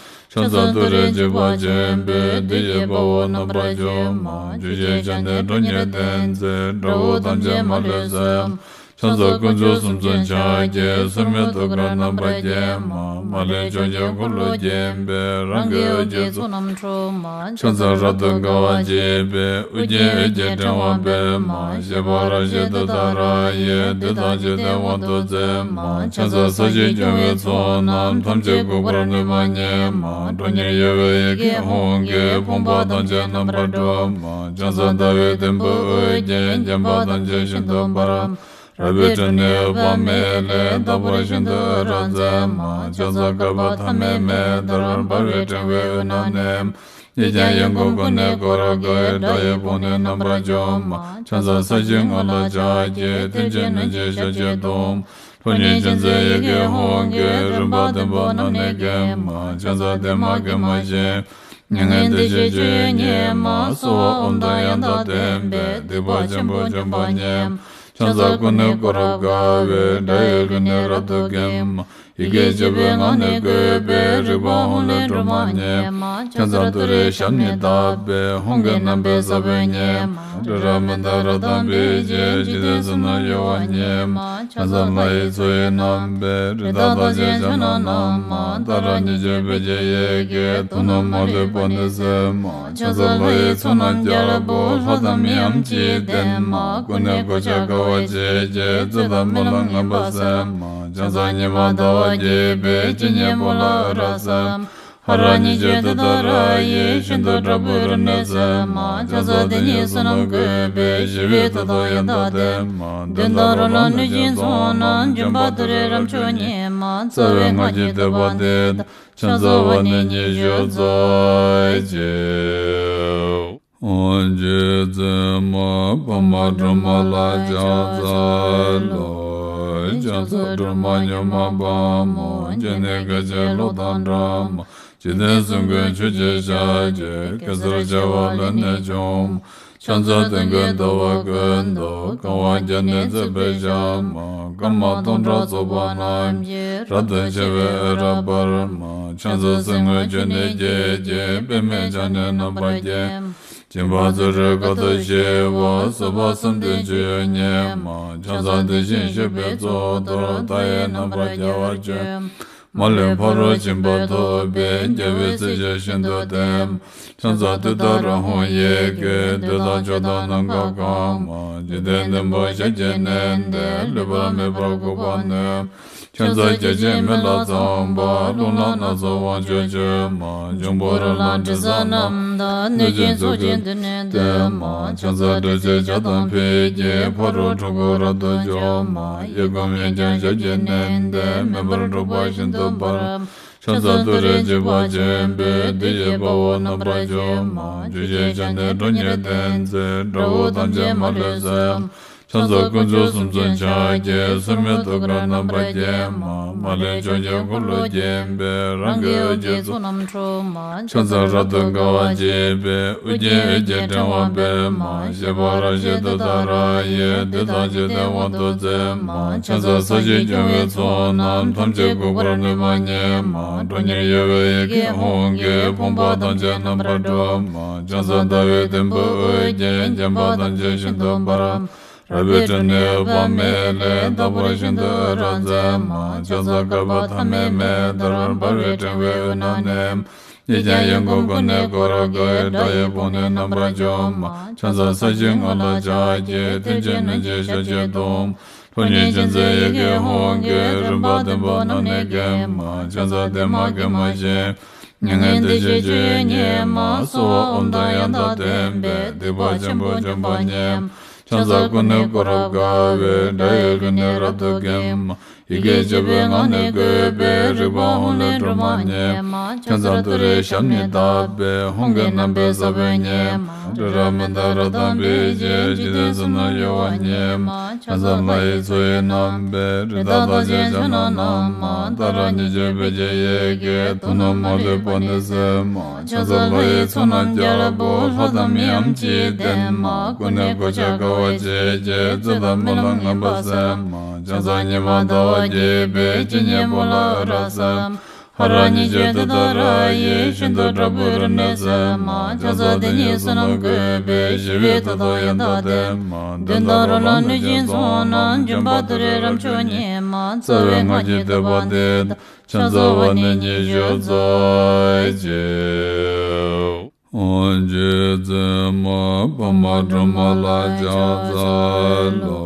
ཕྱག་འཚལ་ཏུ་རེ་འཇིགས་པ་ཆེན་པོས། བདུད་ཀྱི་དཔའ་བོ་རྣམ་པར་འཇོམས་མ། བཅུ་ཞེས་བྱ་ནི་ཁྲོ་གཉེར་ལྡན་མཛད། དགྲ་བོ་ཐམས་ཅད་མ་ལུས་གསོད། ཕྱག་འཚལ་དཀོན་མཆོག་གསུམ་མཚོན་ཕྱག་རྒྱའི། སྲུང་མའི་ཐུགས་ཀར་རྣམ་པར་བརྒྱན་མ། མ་ལུས་ཕྱོགས་བཅུའི་འཁོར་ལོ་བརྒྱན་པའི། རང་གི་འོད་ཀྱི་ཚོགས་རྣམས་འཁྲུགས་མ། ཕྱག་འཚལ་རབ་ཏུ་དགའ་བ་བརྗིད་པའི། དབུ་རྒྱན་འོད་ཀྱི་ཕྲེང་བ་སྤེལ་མ། བཞད་པ་རབ་བཞད་ཏུཏྟཱ་ར་ཡིས། བདུད་དང་འཇིག་རྟེན་དབང་དུ་མཛད་མ། ཕྱག་འཚལ་ས་གཞི་སྐྱོང་བའི་ཚོགས་རྣམས། ཐམས་ཅད་འགུགས་པར་ནུས་པ་ཉིད་མ། ཁྲོ་གཉེར་གཡོ་བའི་ཡི་གེ་ཧཱུྃ་གིས། ཕོངས་པ་ཐམས་ཅད་རྣམ་པར་སྒྲོལ་མ། ཕྱག་འཚལ་ཟླ་བའི་དུམ་བུས་དབུ་རྒྱན། བརྒྱན་པ་ཐམས་ཅད་ཤིན་ཏུ་འབར་མ། རལ་པའི་ཁྲོད་ནས་འོད་དཔག་མེད་ལས། རྟག་པར་ཤིན་ཏུ་འོད་རབ་མཛད་མ། ཕྱག་འཚལ་བསྐལ་པ་ཐ་མའི་མེ་ལྟར། འབར་བའི་ཕྲེང་བའི་དབུས་ན་གནས། གཡས་བརྐྱང་གཡོན་བསྐུམ་ཀུན་ནས་བསྐོར་དགའི། དགྲ་ཡི་དཔུང་ནི་རྣམ་པར་འཇོམས་མ། ཕྱག་འཚལ་ས་གཞིའི་ངོས་ལ་ཕྱག་བགྱི། མཐིལ་གྱིས་བསྣུན་ཅིང་ཞབས་ཀྱིས་བརྡུང་། ཕོ་ཉའི་མཆུ་འཛིན་ཡི་གེ་ཧཱུྃ་གིས། རིམ་པ་བདུན་པོ་རྣམས་ནི་འགེམས་མ། ཕྱག་འཚལ་བདེ་མ་དགེ་མ་ཞི། མྱ་ངན་འདས་ཞི་སྤྱོད་ཡུལ་ཉིད་མ། གསོལ་བ་ཨོཾ་དང་ཡང་དག་ལྡན་པས། སྡིག་པ་ཆེན་པོ་འཇོམས་པ་ཉིད་མ། ཕྱག་འཚལ་ཀུན་ནས་བསྐོར་རབ་དགའ་བའི། དགྲ་ཡི་རྒོལ་ནི་རབ་ཏུ་འགེམས་མ། ཡི་གེ་བཅུ་པའི་ངག་ནི་བཀོད་པའི། རིག་པ་ཧཱུྃ་ལས་སྒྲོལ་མ་ཉིད་མ། ཕྱག་འཚལ་ཏུ་རེའི་ཞབས་ནི་བརྡབས་པས། ཧཱུྃ་གི་རྣམ་པའི་ས་བོན་ཉིད་མ། སྤྲིན་རབ་མི་འདའ་རབ་དང་འབིགས་བྱེད། འཇིག་རྟེན་གསུམ་ན་གཡོ་བ་ཉིད་མ། ཕྱག་འཚལ་ལྷ་ཡི་མཚོ་ཡི་རྣམ་པའི། རི་དྭགས་རྟགས་ཅན་ཕྱག་ན་བསྣམས་མ། ཏཱ་ར་གཉིས་བརྗོད་བེ་ཅོན་ཡི་གེས། དུག་རྣམས་མ་ལུས་སྤངས་ནས་སེལ་མ། ཕྱག་འཚལ་ལྷ་ཡི་ཚོགས་རྣམས་རྒྱལ་པོ། ལྷ་དང་མིའམ་ཅི་ཡིས་བསྟེན་མ། ཀུན་ནས་གོ་ཆ་དགའ་བ་བརྗིད་ཀྱིས། རྩོད་དང་རྨི་ལམ་ངན་པ་སེལ་མ། ཕྱག་འཚལ་ཉི་མ་ཟླ་བ་རྒྱས་པའི། སྤྱན་གཉིས་པོ་ལ་འོད་རབ་གསལ་མ། ཧ་ར་གཉིས་བརྗོད་ཏུཏྟཱ་ར་ཡིས། ཤིན་ཏུ་དྲག་པོའི་རིམས་ནད་སེལ་མ། ཕྱག་འཚལ་དེ་ཉིད་བསོད་ནམས་བཀོད་པའི། ཞི་བའི་མཐུ་སྟོབས་ཡང་དག་ལྡན་མ། གདོན་དང་རོ་ལངས་གནོད་སྦྱིན་ཚོགས་རྣམས། འཇོམས་པ་ཏུ་རེ་རབ་མཆོག་ཉིད་མ། རྩ་བའི་སྔགས་ཀྱི་བསྟོད་པ་འདི་དང་། ཕྱག་འཚལ་བ་ནི་ཉི་ཤུ་རྩ་གཅིག་རྗེ་བཙུན་མ་འཕགས་མ་སྒྲོལ་མ་ལ་ཕྱག་འཚལ་ལོ། ཕྱག་འཚལ་སྒྲོལ་མ་མྱུར་མ་དཔའ་མོ། སྤྱན་ནི་སྐད་ཅིག་གློག་དང་འདྲ་མ། འཇིག་རྟེན་གསུམ་མགོན་ཆུ་སྐྱེས་ཞལ་གྱི། གེ་སར་བྱེ་བ་ལས་ནི་བྱུང་མ། ཕྱག་འཚལ་སྟོན་ཀའི་ཟླ་བ་ཀུན་ཏུ། གང་བ་བརྒྱ་ནི་བརྩེགས་པའི་ཞལ་མ། སྐར་མ་སྟོང་ཕྲག་ཚོགས་པ་རྣམས་ཀྱིས། རབ་ཏུ་ཕྱེ་བའི་འོད་རབ་འབར་མ། ཕྱག་འཚལ་སེམས་དངོས་ཆོས་ནི་སྐྱེད་ཅིང་། པདྨས་ཕྱག་ནི་རྣམ་པར་བརྒྱན། སྦྱིན་པ་སྩོལ་རེ་དཀའ་ཐུབ་ཞི་བ། བཟོད་པ་བསམ་གཏན་སྤྱོད་ཡུལ་ཉིད་མ། ཕྱག་འཚལ་དེ་བཞིན་གཤེགས་པའི་གཙུག་ཏོར། མཐའ་ཡས་རྣམ་པར་རྒྱལ་བར་སྤྱོད། མ་ལུས་ཕ་རོལ་ཕྱིན་པ་ཐོབ་པའི། རྒྱལ་བའི་སྲས་ཀྱིས་ཤིན་ཏུ་བསྟེན། ཕྱག་འཚལ་ཏུཏྟཱ་ར་ཧཱུྃ་ཡི་གེས། བདུད་དང་ཕྱོགས་དང་ནམ་མཁའ་གང་མ། འཇིག་རྟེན་བདུན་པོ་ཞལ་གྱིས་མནན་ཏེ། ལུས་པ་མེད་པར་འགུགས་པར་ནུས། ཕྱག་འཚལ་བརྒྱ་བྱིན་མེ་ལྷ་ཚངས་པ། རླུང་ལྷ་སྣ་ཚོགས་དབང་ཕྱུག་མཆོད་མ། འབྱུང་པོ་རོ་ལངས་དྲི་ཟ་རྣམས་དང་། གནོད་སྦྱིན་ཚོགས་ཀྱིས་མདུན་ནས་བསྟོད་མ། ཕྱག་འཚལ་དྲི་ཟའི་ཇ་དང་ཕུད་ཀྱིས། ཕ་རོལ་འཁྲུལ་འཁོར་རབ་ཏུ་འཇོམས་མ། གཡས་བསྐུམ་གཡོན་བརྐྱང་ཞབས་ཀྱིས་མནན་ཏེ། མེ་འབར་འཁྲུག་པ་ཤིན་ཏུ་འབར། ཕྱག་འཚལ་ཏུ་རེ་འཇིགས་པ་ཆེན་པོས། བདུད་ཀྱི་དཔའ་བོ་རྣམ་པར་འཇོམས་མ། བཅུ་ཞེས་བྱ་ནི་ཁྲོ་གཉེར་ལྡན་མཛད། དགྲ་བོ་ཐམས་ཅད་མ་ལུས་གསོད། ཕྱག་འཚལ་དཀོན་མཆོག་གསུམ་མཚོན་ཕྱག་རྒྱའི། སྲུང་མའི་ཐུགས་ཀར་རྣམ་པར་བརྒྱན་མ། མ་ལུས་ཕྱོགས་བཅུའི་འཁོར་ལོས་བརྒྱན་པའི། རང་གི་འོད་ཀྱི་ཚོགས་རྣམས་འཁྲུགས་མ། ཕྱག་འཚལ་རབ་ཏུ་དགའ་བ་བརྗིད་པའི། དབུ་རྒྱན་འོད་ཀྱི་ཕྲེང་བ་སྤེལ་མ། བཞད་པ་རབ་བཞད་ཏུཏྟཱ་ར་ཡིས། བདུད་དང་འཇིག་རྟེན་དབང་དུ་མཛད་མ། ཕྱག་འཚལ་ས་གཞི་སྐྱོང་བའི་ཚོགས་རྣམས། ཐམས་ཅད་འགུགས་པར་ནུས་པ་ཉིད་མ། ཁྲོ་གཉེར་གཡོ་བའི་ཡི་གེ་ཧཱུྃ་གིས། ཕོངས་པ་ཐམས་ཅད་རྣམ་པར་སྒྲོལ་མ། ཕྱག་འཚལ་ཟླ་བའི་དུམ་བུས་དབུ་རྒྱན། བརྒྱན་པ་ཐམས་ཅད་ཤིན་ཏུ་འབར་མ། རལ་པའི་ཁྲོད་ནས་འོད་དཔག་མེད་ལས། རྟག་པར་ཤིན་ཏུ་འོད་རབ་མཛད་མ། ཕྱག་འཚལ་བསྐལ་པ་ཐ་མའི་མེ་ལྟར། འབར་བའི་ཕྲེང་བའི་དབུས་ན་གནས། གཡས་བརྐྱང་གཡོན་བསྐུམ་ཀུན་ནས་བསྐོར་དགའི། དགྲ་ཡི་དཔུང་ནི་རྣམ་པར་འཇོམས་མ། ཕྱག་འཚལ་ས་གཞིའི་ངོས་ལ་ཕྱག་བགྱི། མཐིལ་གྱིས་བསྣུན་ཅིང་ཞབས་ཀྱིས་བརྡུང་། ཕོ་ཉའི་མཆུ་འཛིན་ཡི་གེ་ཧཱུྃ་གིས། རིམ་པ་བདུན་པོ་རྣམས་ནི་འགེམས་མ། ཕྱག་འཚལ་བདེ་མ་དགེ་མ་ཞི། མྱ་ངན་འདས་ཞི་སྤྱོད་ཡུལ་ཉིད་མ། གསོལ་བ་ཨོཾ་དང་ཡང་དག་ལྡན་པས། སྡིག་པ་ཆེན་པོ་འཇོམས་པ་ཉིད་མ། ཕྱག་འཚལ་ཀུན་ནས་བསྐོར་རབ་དགའ་བའི། དགྲ་ཡི་རྒོལ་ནི་རབ་ཏུ་འགེམས་མ། ཡི་གེ་བཅུ་པའི་ངག་ནི་བཀོད་པའི། རིག་པ་ཧཱུྃ་ལས་སྒྲོལ་མ་ཉིད་མ། ཕྱག་འཚལ་ཏུ་རེའི་ཞབས་ནི་བརྡབས་པས། ཧཱུྃ་གི་རྣམ་པའི་ས་བོན་ཉིད་མ། སྤྲིན་རབ་མི་འདའ་རབ་དང་འབིགས་བྱེད། འཇིག་རྟེན་གསུམ་ན་གཡོ་བ་ཉིད་མ། ཕྱག་འཚལ་ལྷ་ཡི་མཚོ་ཡི་རྣམ་པའི། རི་དྭགས་རྟགས་ཅན་ཕྱག་ན་བསྣམས་མ། ཏཱ་ར་གཉིས་བརྗོད་བེ་ཅོན་ཡི་གེས། དུག་རྣམས་མ་ལུས་སྤངས་ནས་སེལ་མ། ཕྱག་འཚལ་ལྷ་ཡི་ཚོགས་རྣམས་རྒྱལ་པོ། ལྷ་དང་མིའམ་ཅི་ཡིས་བསྟེན་མ། ཀུན་ནས་གོ་ཆ་དགའ་བ་བརྗིད་ཀྱིས། རྩོད་དང་རྨི་ལམ་ངན་པ་སེལ་མ། ཕྱག་འཚལ་ཉི་མ་ཟླ་བ་རྒྱས་པའི། སྤྱན་གཉིས་པོ་ལ་འོད་རབ་གསལ་མ། ཧ་ར་ཉི་ཤུ་ཏུཏྟཱ་ར་ཡེ། ཤིན་ཏུ་དྲག་པོའི་རིམས་ནད་སེལ་མ། ཕྱག་འཚལ་དེ་ཉིད་བསོད་ནམས་བཀོད་པའི། ཞི་བའི་མཐུ་དང་ཡང་དག་ལྡན་མ། གདོན་དང་རོ་ལངས་གནོད་སྦྱིན་ཚོགས་རྣམས། འཇོམས་པ་ཏུ་རེ་རབ་མཆོག་ཉིད་མ། རྩ་བའི་སྔགས་ཀྱི་བསྟོད་པ་འདི་དང་། ཕྱག་འཚལ་བ་ནི་ཉི་ཤུ་རྩ་གཅིག། ཨོ་རྗེ་བཙུན་མ་འཕགས་མ་སྒྲོལ་མ་ལ་ཕྱག་འཚལ་ལོ།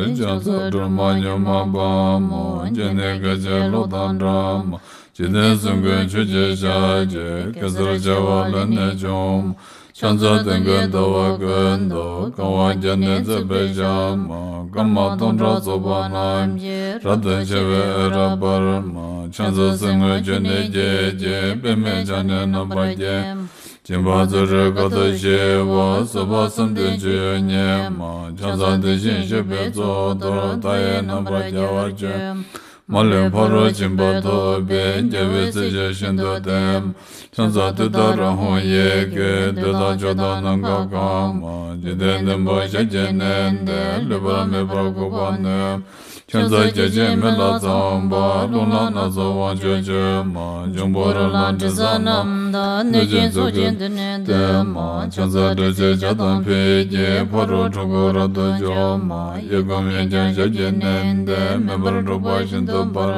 ཕྱག་འཚལ་སྒྲོལ་མ་མྱུར་མ་དཔའ་མོ། སྤྱན་ནི་སྐད་ཅིག་གློག་དང་འདྲ་མ། འཇིག་རྟེན་གསུམ་མགོན་ཆུ་སྐྱེས་ཞལ་གྱི། གེ་སར་བྱེ་བ་ལས་ནི་བྱུང་མ། ཕྱག་འཚལ་དོན་ཀུན་འདུས་པ་ཀུན་ཏུ། གང་བ་བརྒྱ་ནི་བརྩེགས་པའི་ཞལ་མ། སྐར་མ་སྟོང་ཕྲག་ཚོགས་པ་རྣམས་ཀྱིས། རབ་ཏུ་ཕྱེ་བའི་འོད་རབ་འབར་མ། ཕྱག་འཚལ་གསེར་དངུལ་ཆུ་ནས་སྐྱེས་ཀྱི། པདྨས་ཕྱག་ནི་རྣམ་པར་བརྒྱན་མ། སྦྱིན་པ་བརྩོན་འགྲུས་དཀའ་ཐུབ་ཞི་བ། བཟོད་པ་བསམ་གཏན་སྤྱོད་ཡུལ་ཉིད་མ། ཕྱག་འཚལ་དེ་བཞིན་གཤེགས་པའི་གཙུག་ཏོར། མཐའ་ཡས་རྣམ་པར་རྒྱལ་བར་སྤྱོད་མ། མ་ལུས་ཕ་རོལ་ཕྱིན་པ་ཐོབ་པའི། རྒྱལ་བའི་སྲས་ཆེན་ཤིན་ཏུ་ལྡན་མ། ཕྱག་འཚལ་ཏུཏྟཱ་ར་ཧཱུྃ་ཡི་གེ། བདུད་དང་ཆོས་དང་ནམ་མཁའ་གང་མ། འཇིག་རྟེན་བདུན་པོ་ཞལ་གྱིས་མནན་ཏེ། ལུས་པར་མེད་པར་འགུགས་པར་ནུས། ཕྱག་འཚལ་བརྒྱ་བྱིན་མེ་ལྷ་ཚངས་པ། རླུང་ལྷ་སྣ་ཚོགས་དབང་ཕྱུག་མཆོད་མ། འབྱུང་པོ་རོ་ལངས་དྲི་ཟ་རྣམས་དང་། གནོད་སྦྱིན་ཚོགས་ཀྱིས་མདུན་ནས་བསྟོད་མ། ཕྱག་འཚལ་དྲི་ཟའི་ཇ་དང་ཕུད་ཀྱིས། ཕ་རོལ་འཁྲུལ་འཁོར་རབ་ཏུ་འཇོམས་མ། གཡས་བསྐུམ་གཡོན་བརྐྱང་ཞབས་ཀྱིས་མནན་ཏེ། མེ་འབར་འཁྲུག་པ་ཤིན་ཏུ་འབར།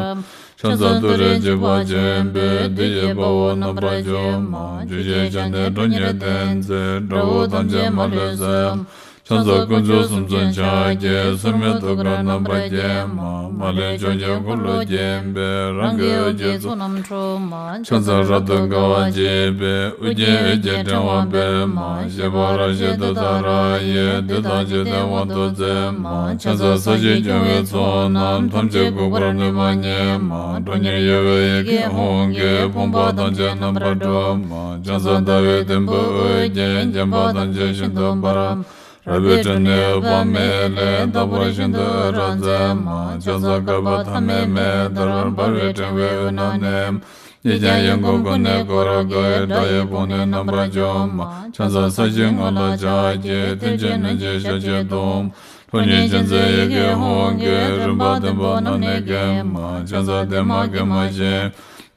ཕྱག་འཚལ་ཏུ་རེ་འཇིགས་པ་ཆེན་པོས། བདུད་ཀྱི་དཔའ་བོ་རྣམ་པར་འཇོམས་མ། བཅུ་ཞལ་ཕྱག་ནི་ཁྲོ་གཉེར་ལྡན་མཛད། དགྲ་བོ་ཐམས་ཅད་མ་ལུས་གསོད། ཕྱག་འཚལ་དཀོན་མཆོག་གསུམ་མཚོན་ཕྱག་རྒྱའི། སོར་མོས་ཐུགས་ཀར་རྣམ་པར་བརྒྱན་མ། མ་ལུས་ཕྱོགས་ཀྱི་འཁོར་ལོས་བརྒྱན་པའི། རང་གི་འོད་ཀྱི་ཚོགས་རྣམས་འཁྲུག་མ། ཕྱག་འཚལ་རབ་ཏུ་དགའ་བ་བརྗིད་པའི། ཨོ་རྒྱན་འོད་ཀྱི་ཕྲེང་བ་སྤེལ་མ། བཞད་པ་རབ་བཞད་ཏུཏྟཱ་ར་ཡིས། བདུད་དང་འཇིག་རྟེན་དབང་དུ་མཛད་མ། ཕྱག་འཚལ་ས་གཞི་སྐྱོང་བའི་ཚོགས་རྣམས། ཐམས་ཅད་འགུགས་པར་ནུས་པ་ཉིད་མ། ཁྲོ་གཉེར་གཡོ་བའི་ཡི་གེ་ཧཱུྃ་གིས། ཕོངས་པ་ཐམས་ཅད་རྣམ་པར་སྒྲོལ་མ། ཕྱག་འཚལ་ཟླ་བའི་དུམ་བུས་དབུ་བརྒྱན། བརྒྱན་པ་ཐམས་ཅད་ཤིན་ཏུ་འབར། རལ་པའི་ཁྲོད་ནས་འོད་དཔག་མེད་ལས། རྟག་པར་ཤིན་ཏུ་འོད་རབ་མཛད་མ། ཕྱག་འཚལ་བསྐལ་པ་ཐ་མའི་མེ་ལྟར། འབར་བའི་ཕྲེང་བའི་དབུས་ན་གནས། གཉིས་ཀྱང་གཡས་བསྐུམ་ཀུན་ནས་བསྐོར་དགའི། དགྲ་ཡི་དཔུང་ནི་རྣམ་པར་འཇོམས་མ། ཕྱག་འཚལ་ས་གཞིའི་ངོས་ལ་ཕྱག་གི། མཐིལ་གྱིས་བསྣུན་ཅིང་ཞབས་ཀྱིས་བརྡུང་། ཁྲོ་གཉེར་ཅན་མཛད་ཡི་གེ་ཧཱུྃ་གིས། རིམ་པ་བདུན་པོ་རྣམས་ནི་འགེམས་མ། ཕྱག་འཚལ་བདེ་མ་དགེ་མ་ཞི།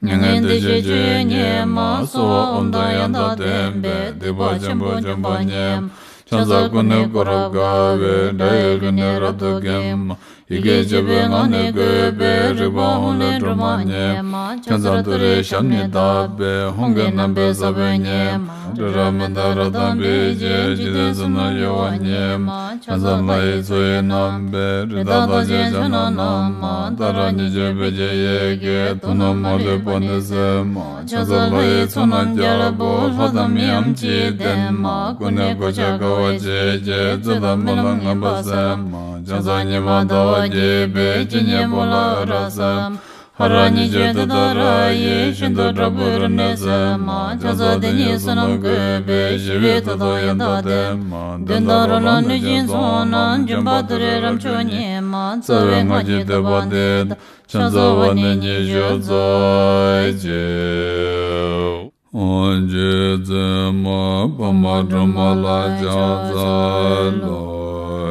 མྱ་ངན་འདས་ཞི་སྤྱོད་ཡུལ་ཉིད་མ། གསོལ་བ་ཨོཾ་དང་ཡང་དག་ལྡན་པས། སྡིག་པ་ཆེན་པོ་འཇོམས་པ་ཉིད་མ། ཕྱག་འཚལ་ཀུན་ནས་བསྐོར་རབ་དགའ་བའི། དགྲ་ཡི་ལུས་ནི་རབ་ཏུ་འགེམས་མ། ཡི་གེ་བཅུ་པའི་ངག་ནི་བཀོད་པའི། རིག་པ་ཧཱུྃ་ལས་སྒྲོལ་མ་ཉིད་མ། ཕྱག་འཚལ་ཏུ་རེའི་ཞབས་ནི་བརྡབས་པས། ཧཱུྃ་གི་རྣམ་པའི་ས་བོན་ཉིད་མ། རི་རབ་མནྡ་ར་དང་འབིགས་བྱེད། འཇིག་རྟེན་གསུམ་རྣམས་གཡོ་བ་ཉིད་མ། ཕྱག་འཚལ་ལྷ་ཡི་མཚོ་ཡི་རྣམ་པའི། རི་དྭགས་ཐམས་ཅད་ཕྱག་ན་བསྣམས་མ། ཏཱ་ར་གཉིས་བརྗོད་བོད་ཀྱི་ཡི་གེས། དོན་རྣམས་མ་ལུས་པ་ནི་གསལ་མ། ཕྱག་འཚལ་ལྷ་ཡི་ཚོགས་རྣམས་རྒྱལ་པོ། ལྷ་དང་མིའམ་ཅི་ཡིས་བསྟེན་མ། ཀུན་ནས་གོ་ཆ་དགའ་བ་བརྗིད་ཀྱིས། བརྩེ་དང་སྨོན་ལམ་ངན་པ་སེལ་མ། ཕྱག་འཚལ་ཉི་མ་ཟླ་བ་རྒྱས་པའི། སྤྱན་གཉིས་པོ་ལ་འོད་རབ་གསལ་མ། ཧ་ར་གཉིས་བརྗོད་ཏུཏྟཱ་ར་ཡིས། ཤིན་ཏུ་དྲག་པོའི་རིམས་ནད་སེལ་མ། ཕྱག་འཚལ་དེ་ཉིད་བསོད་ནམས་བཀོད་པའི། ཞི་བའི་མཐུ་དང་ཡང་དག་ལྡན་མ། གདོན་དང་རོ་ལངས་གནོད་སྦྱིན་ཚོགས་རྣམས། འཇོམས་པ་ཏུ་རེ་རབ་མཆོག་ཉིད་མ། རྩ་བའི་སྔགས་ཀྱི་བསྟོད་པ་འདི་དང་། ཕྱག་འཚལ་བ་ནི་ཉི་ཤུ་རྩ་གཅིག། ཨོ་རྗེ་བཙུན་མ་འཕགས་མ་སྒྲོལ་མ་ལ་ཕྱག་འཚལ་ལོ།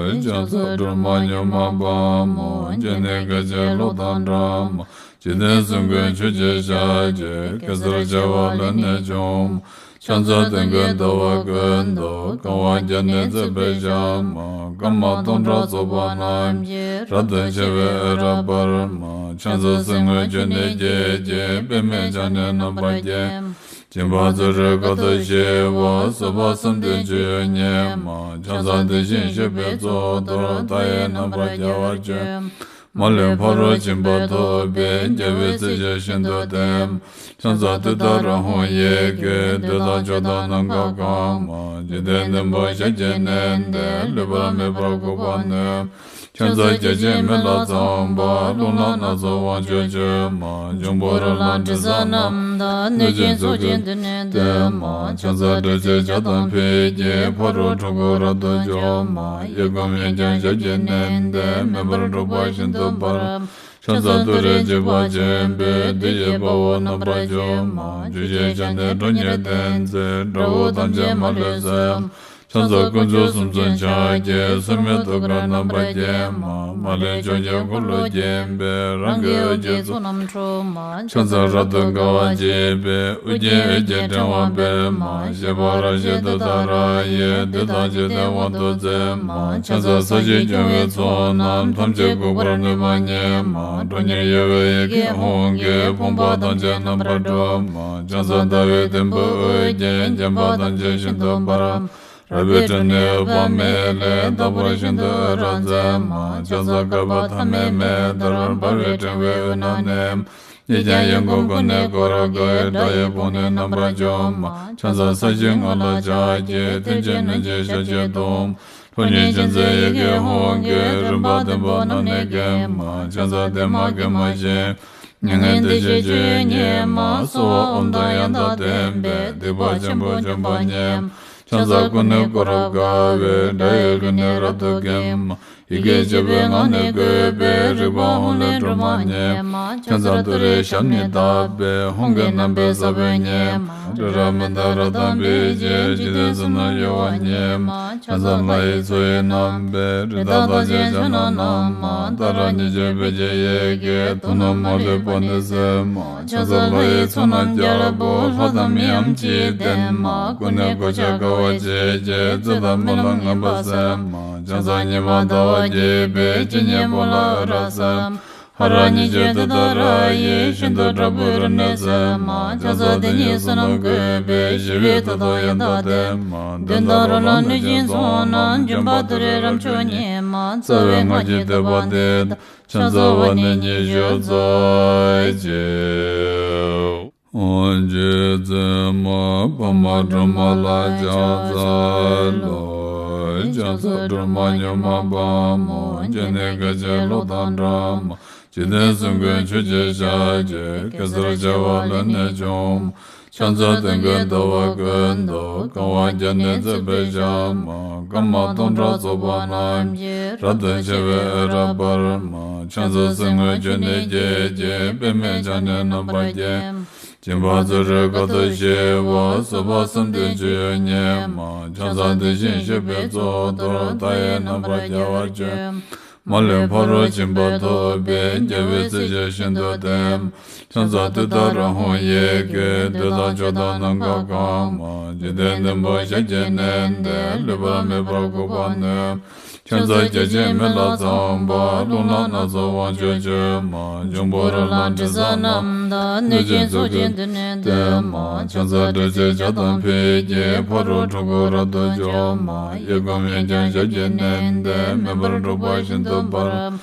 ཕྱག་འཚལ་སྒྲོལ་མ་མྱུར་མ་དཔའ་མོ། སྤྱན་ནི་སྐད་ཅིག་གློག་དང་འདྲ་མ། འཇིག་རྟེན་གསུམ་མགོན་ཆུ་སྐྱེས་ཞལ་གྱི། གེ་སར་བྱེ་བ་ལས་ནི་བྱུང་མ། ཕྱག་འཚལ་དོན་ཀུན་འདུས་པ་ཀུན་ཏུ། གང་བ་བརྒྱ་ནི་བརྩེགས་པའི་ཞལ་མ། སྐར་མ་སྟོང་ཕྲག་ཚོགས་པ་རྣམས་ཀྱིས། རབ་ཏུ་ཕྱེ་བའི་འོད་རབ་འབར་མ། ཕྱག་འཚལ་གསེར་དངུལ་ཆུ་ནས་སྐྱེས་ཀྱི། པདྨས་ཕྱག་ནི་རྣམ་པར་བརྒྱན་མ། སྦྱིན་པ་བརྩོན་འགྲུས་དཀའ་ཐུབ་ཞི་བ། བཟོད་པ་བསམ་གཏན་སྤྱོད་ཡུལ་ཉིད་མ། ཕྱག་འཚལ་དེ་བཞིན་གཤེགས་པའི་གཙུག་ཏོར། མཐའ་ཡས་རྣམ་པར་རྒྱལ་བར་སྤྱོད་མ། མ་ལུས་ཕ་རོལ་ཕྱིན་པ་ཐོབ་པའི། རྒྱལ་བའི་སྲས་ཆེན་ཤིན་ཏུ་ལྡན་མ། ཕྱག་འཚལ་ཏུཏྟཱ་ར་ཧཱུྃ་ཡི་གེ། བདུད་དང་ཆོས་དང་ནམ་མཁའ་གང་མ། འཇིག་རྟེན་བདུན་པོ་ཞལ་གྱིས་མནན་ཏེ། ལུས་པ་མེད་པར་འགུགས་པར་ནུས། ཕྱག་འཚལ་བརྒྱ་བྱིན་མེ་ལྷ་ཚངས་པ། རླུང་ལྷ་སྣ་ཚོགས་དབང་ཕྱུག་མཆོད་མ། འབྱུང་པོ་རོ་ལངས་དྲི་ཟ་རྣམས་དང་། གནོད་སྦྱིན་ཚོགས་ཀྱིས་མདུན་ནས་བསྟོད་མ། ཕྱག་འཚལ་དྲི་ཟའི་ཇ་དང་ཕུད་ཀྱིས། ཕ་རོལ་འཁྲུལ་འཁོར་རབ་ཏུ་འཇོམས་མ། གཡས་བསྐུམ་གཡོན་བརྐྱང་ཞབས་ཀྱིས་མནན་ཏེ། མེ་འབར་འཁྲུག་པ་ཤིན་ཏུ་འབར། ཕྱག་འཚལ་ཏུ་རེ་འཇིགས་པ་ཆེན་པོས། བདུད་ཀྱི་དཔའ་བོ་རྣམ་པར་འཇོམས་མ། བཅུ་ཞལ་ཕྱག་ནི་ཁྲོ་གཉེར་ལྡན་མཛད། དགྲ་བོ་ཐམས་ཅད་མ་ལུས་གསོད། ཕྱག་འཚལ་དཀོན་མཆོག་གསུམ་མཚོན་ཕྱག་རྒྱའི། སྲུང་མའི་ཐུགས་ཀར་རྣམ་པར་བརྒྱན་མ། མ་ལུས་ཕྱོགས་བཅུའི་འཁོར་ལོས་བརྒྱན་པའི། རང་གི་འོད་ཀྱི་ཚོགས་རྣམས་འཁྲུགས་མ། ཕྱག་འཚལ་རབ་ཏུ་དགའ་བ་བརྗིད་པའི། ཨོ་རྒྱན་འོད་ཀྱི་ཕྲེང་བ་སྤེལ་མ། བཞད་པ་རབ་བཞད་ཏུཏྟཱ་ར་ཡིས། བདུད་དང་འཇིག་རྟེན་དབང་དུ་མཛད་མ། ཕྱག་འཚལ་ས་གཞི་སྐྱོང་བའི་ཚོགས་རྣམས། ཐམས་ཅད་འགུགས་པར་ནུས་པ་ཉིད་མ། ཁྲོ་གཉེར་གཡོ་བའི་ཡི་གེ་ཧཱུྃ་གིས། ཕོངས་པ་ཐམས་ཅད་རྣམ་པར་སྒྲོལ་མ། ཕྱག་འཚལ་ཟླ་བའི་དུམ་བུས་དབུ་རྒྱན། བརྒྱན་པ་ཐམས་ཅད་ཤིན་ཏུ་འབར། རལ་པའི་ཁྲོད་ནས་འོད་དཔག་མེད་ལས། རྟག་པར་ཤིན་ཏུ་འོད་རབ་མཛད་མ། ཕྱག་འཚལ་བསྐལ་པ་ཐ་མའི་མེ་ལྟར། འབར་བའི་ཕྲེང་བའི་དབུས་ན་གནས། གཉིས་ཀྱང་ཡིད་ཀྱི་ཀུན་ནས་བསྐོར་དགའ་བའི། དགྲ་ཡི་དཔུང་ནི་རྣམ་པར་འཇོམས་མ། ཕྱག་འཚལ་ས་གཞིའི་ངོས་ལ་ཕྱག་བགྱི། མཐུ་ཆེན་གནོད་སྦྱིན་ཞལ་གྱིས་བརྡུང་། ཁྲོ་གཉེར་ཅན་མཛད་ཡི་གེ་ཧཱུྃ་གིས། རིམ་པ་བདུན་པོ་རྣམས་ནི་འགེམས་མ། ཕྱག་འཚལ་བདེ་མ་དགེ་མ་ཅན། མྱ་ངན་འདས་ཞི་སྤྱོད་ཡུལ་ཉིད་མ། གསོལ་བ་ཨོཾ་དང་ཡང་དག་ལྡན་པས། སྡིག་པ་ཆེན་པོ་འཇོམས་པ་ཉིད་མ། ཕྱག་འཚལ་ཀུན་ནས་བསྐོར་རབ་དགའ་བའི། དགྲ་ཡི་རྒྱུད་ནི་རབ་ཏུ་འགེམས་མ། ཡི་གེ་བཅུ་པའི་ངག་ནི་བཀོད་པའི། རིག་པ་ཧཱུྃ་ལས་སྒྲོལ་མ་ཉིད་མ། ཕྱག་འཚལ་ཏུ་རེའི་ཞབས་ནི་བརྡབས་པས། ཧཱུྃ་གི་རྣམ་པའི་ས་བོན་ཉིད་མ། རི་རབ་མནྡ་ར་དང་འབིགས་བྱེད། འཇིག་རྟེན་གསུམ་རྣམས་གཡོ་བ་ཉིད་མ། ཕྱག་འཚལ་ལྷ་ཡི་མཚོ་ཡི་རྣམ་པའི། རི་དྭགས་རྟགས་ཅན་ཕྱག་ན་བསྣམས་མ། ཏཱ་ར་གཉིས་བརྗོད་བོད་ཀྱི་ཡི་གེས། དུག་རྣམས་མ་ལུས་པ་ནི་སེལ་མ། ཕྱག་འཚལ་ལྷ་ཡི་ཚོགས་རྣམས་རྒྱལ་པོ། ལྷ་དང་མིའམ་ཅི་ཡིས་བསྟེན་མ། ཀུན་ནས་གོ་ཆ་དགའ་བ་བརྗིད་ཀྱིས། བཙན་དང་སྨོན་ལམ་ངན་པ་སེལ་མ། ཕྱག་འཚལ་ཉི་མ་ཟླ་བ་རྒྱས་པའི། ཇི་སྙེད་པོ་ལ་འོད་རབ་གསལ་མ། ཧ་ར་གཉིས་བརྗོད་ཏུཏྟཱ་ར་ཡིས། ཤིན་ཏུ་དྲག་པོའི་རིམས་ནད་སེལ་མ། ཕྱག་འཚལ་དེ་ཉིད་བསོད་ནམས་བཀོད་པའི། ཞི་བའི་མཐུ་སྟོབས་ཡང་དག་ལྡན་མ། གདོན་དང་རོ་ལངས་གནོད་སྦྱིན་ཚོགས་རྣམས། འཇོམས་པ་ཏུ་རེ་རབ་མཆོག་ཉིད་མ། རྩ་བའི་སྔགས་ཀྱི་བསྟོད་པ་འདི་དང་། ཕྱག་འཚལ་བ་ནི་ཉི་ཤུ་རྩ་གཅིག་རྗེ་བཙུན་མ་འཕགས་མ་སྒྲོལ་མ་ལ་ཕྱག་འཚལ་ལོ། ཕྱག་འཚལ་སྒྲོལ་མ་མྱུར་མ་དཔའ་མོ། སྤྱན་ནི་སྐད་ཅིག་གློག་དང་འདྲ་མ། འཇིག་རྟེན་གསུམ་མགོན་ཆུ་སྐྱེས་ཞལ་གྱི། གེ་སར་བྱེ་བ་ལས་ནི་བྱུང་མ། ཕྱག་འཚལ་སྟོན་ཀའི་ཟླ་བ་ཀུན་ཏུ། གང་བ་བརྒྱ་ནི་བརྩེགས་པའི་ཞལ་མ། སྐར་མ་སྟོང་ཕྲག་ཚོགས་པ་རྣམས་ཀྱིས། རབ་ཏུ་ཕྱེ་བའི་འོད་རབ་འབར་མ། ཕྱག་འཚལ་གསེར་དངུལ་ཆུ་ནས་སྐྱེས་ཀྱི། པདྨས་ཕྱག་ནི་རྣམ་པར་བརྒྱན། སྦྱིན་པ་བརྩོན་འགྲུས་དཀའ་ཐུབ་ཞི་བ། བཟོད་པ་བསམ་གཏན་སྤྱོད་ཡུལ་ཉིད་མ། ཕྱག་འཚལ་དེ་བཞིན་གཤེགས་པའི་གཙུག་ཏོར། མཐའ་ཡས་རྣམ་པར་རྒྱལ་བར་སྤྱོད། མ་ལུས་ཕ་རོལ་ཕྱིན་པ་ཐོབ་པའི། རྒྱལ་བའི་སྲས་ཀྱིས་ཤིན་ཏུ་བསྟེན། ཕྱག་འཚལ་ཏུཏྟཱ་ར་ཧཱུྃ་ཡི་གེས། བདུད་དང་ཕྱོགས་དང་ནམ་མཁའ་གང་མ། འཇིག་རྟེན་བདུན་པོ་ཞལ་གྱིས་མནན་ཏེ། ལུས་པ་མེད་པར་འགུགས་པར་ནུས། ཕྱག་འཚལ་བརྒྱ་བྱིན་མེ་ལྷ་ཚངས་པ། རླུང་ལྷ་སྣ་ཚོགས་དབང་ཕྱུག་མཆོད་མ། འབྱུང་པོ་རོ་ལངས་དྲི་ཟ་རྣམས་དང་། གནོད་སྦྱིན་ཚོགས་ཀྱིས་མདུན་ནས་བསྟོད་མ། ཕྱག་འཚལ་ཏྲཊ་ཅེས་བྱ་དང་ཕཊ་ཀྱིས། ཕ་རོལ་འཁྲུལ་འཁོར་རབ་ཏུ་འཇོམས་མ། གཡས་བསྐུམ་གཡོན་བརྐྱང་ཞབས་ཀྱིས་མནན་ཏེ། མེ་འབར་འཁྲུག་པ་ཤིན་ཏུ་འབར།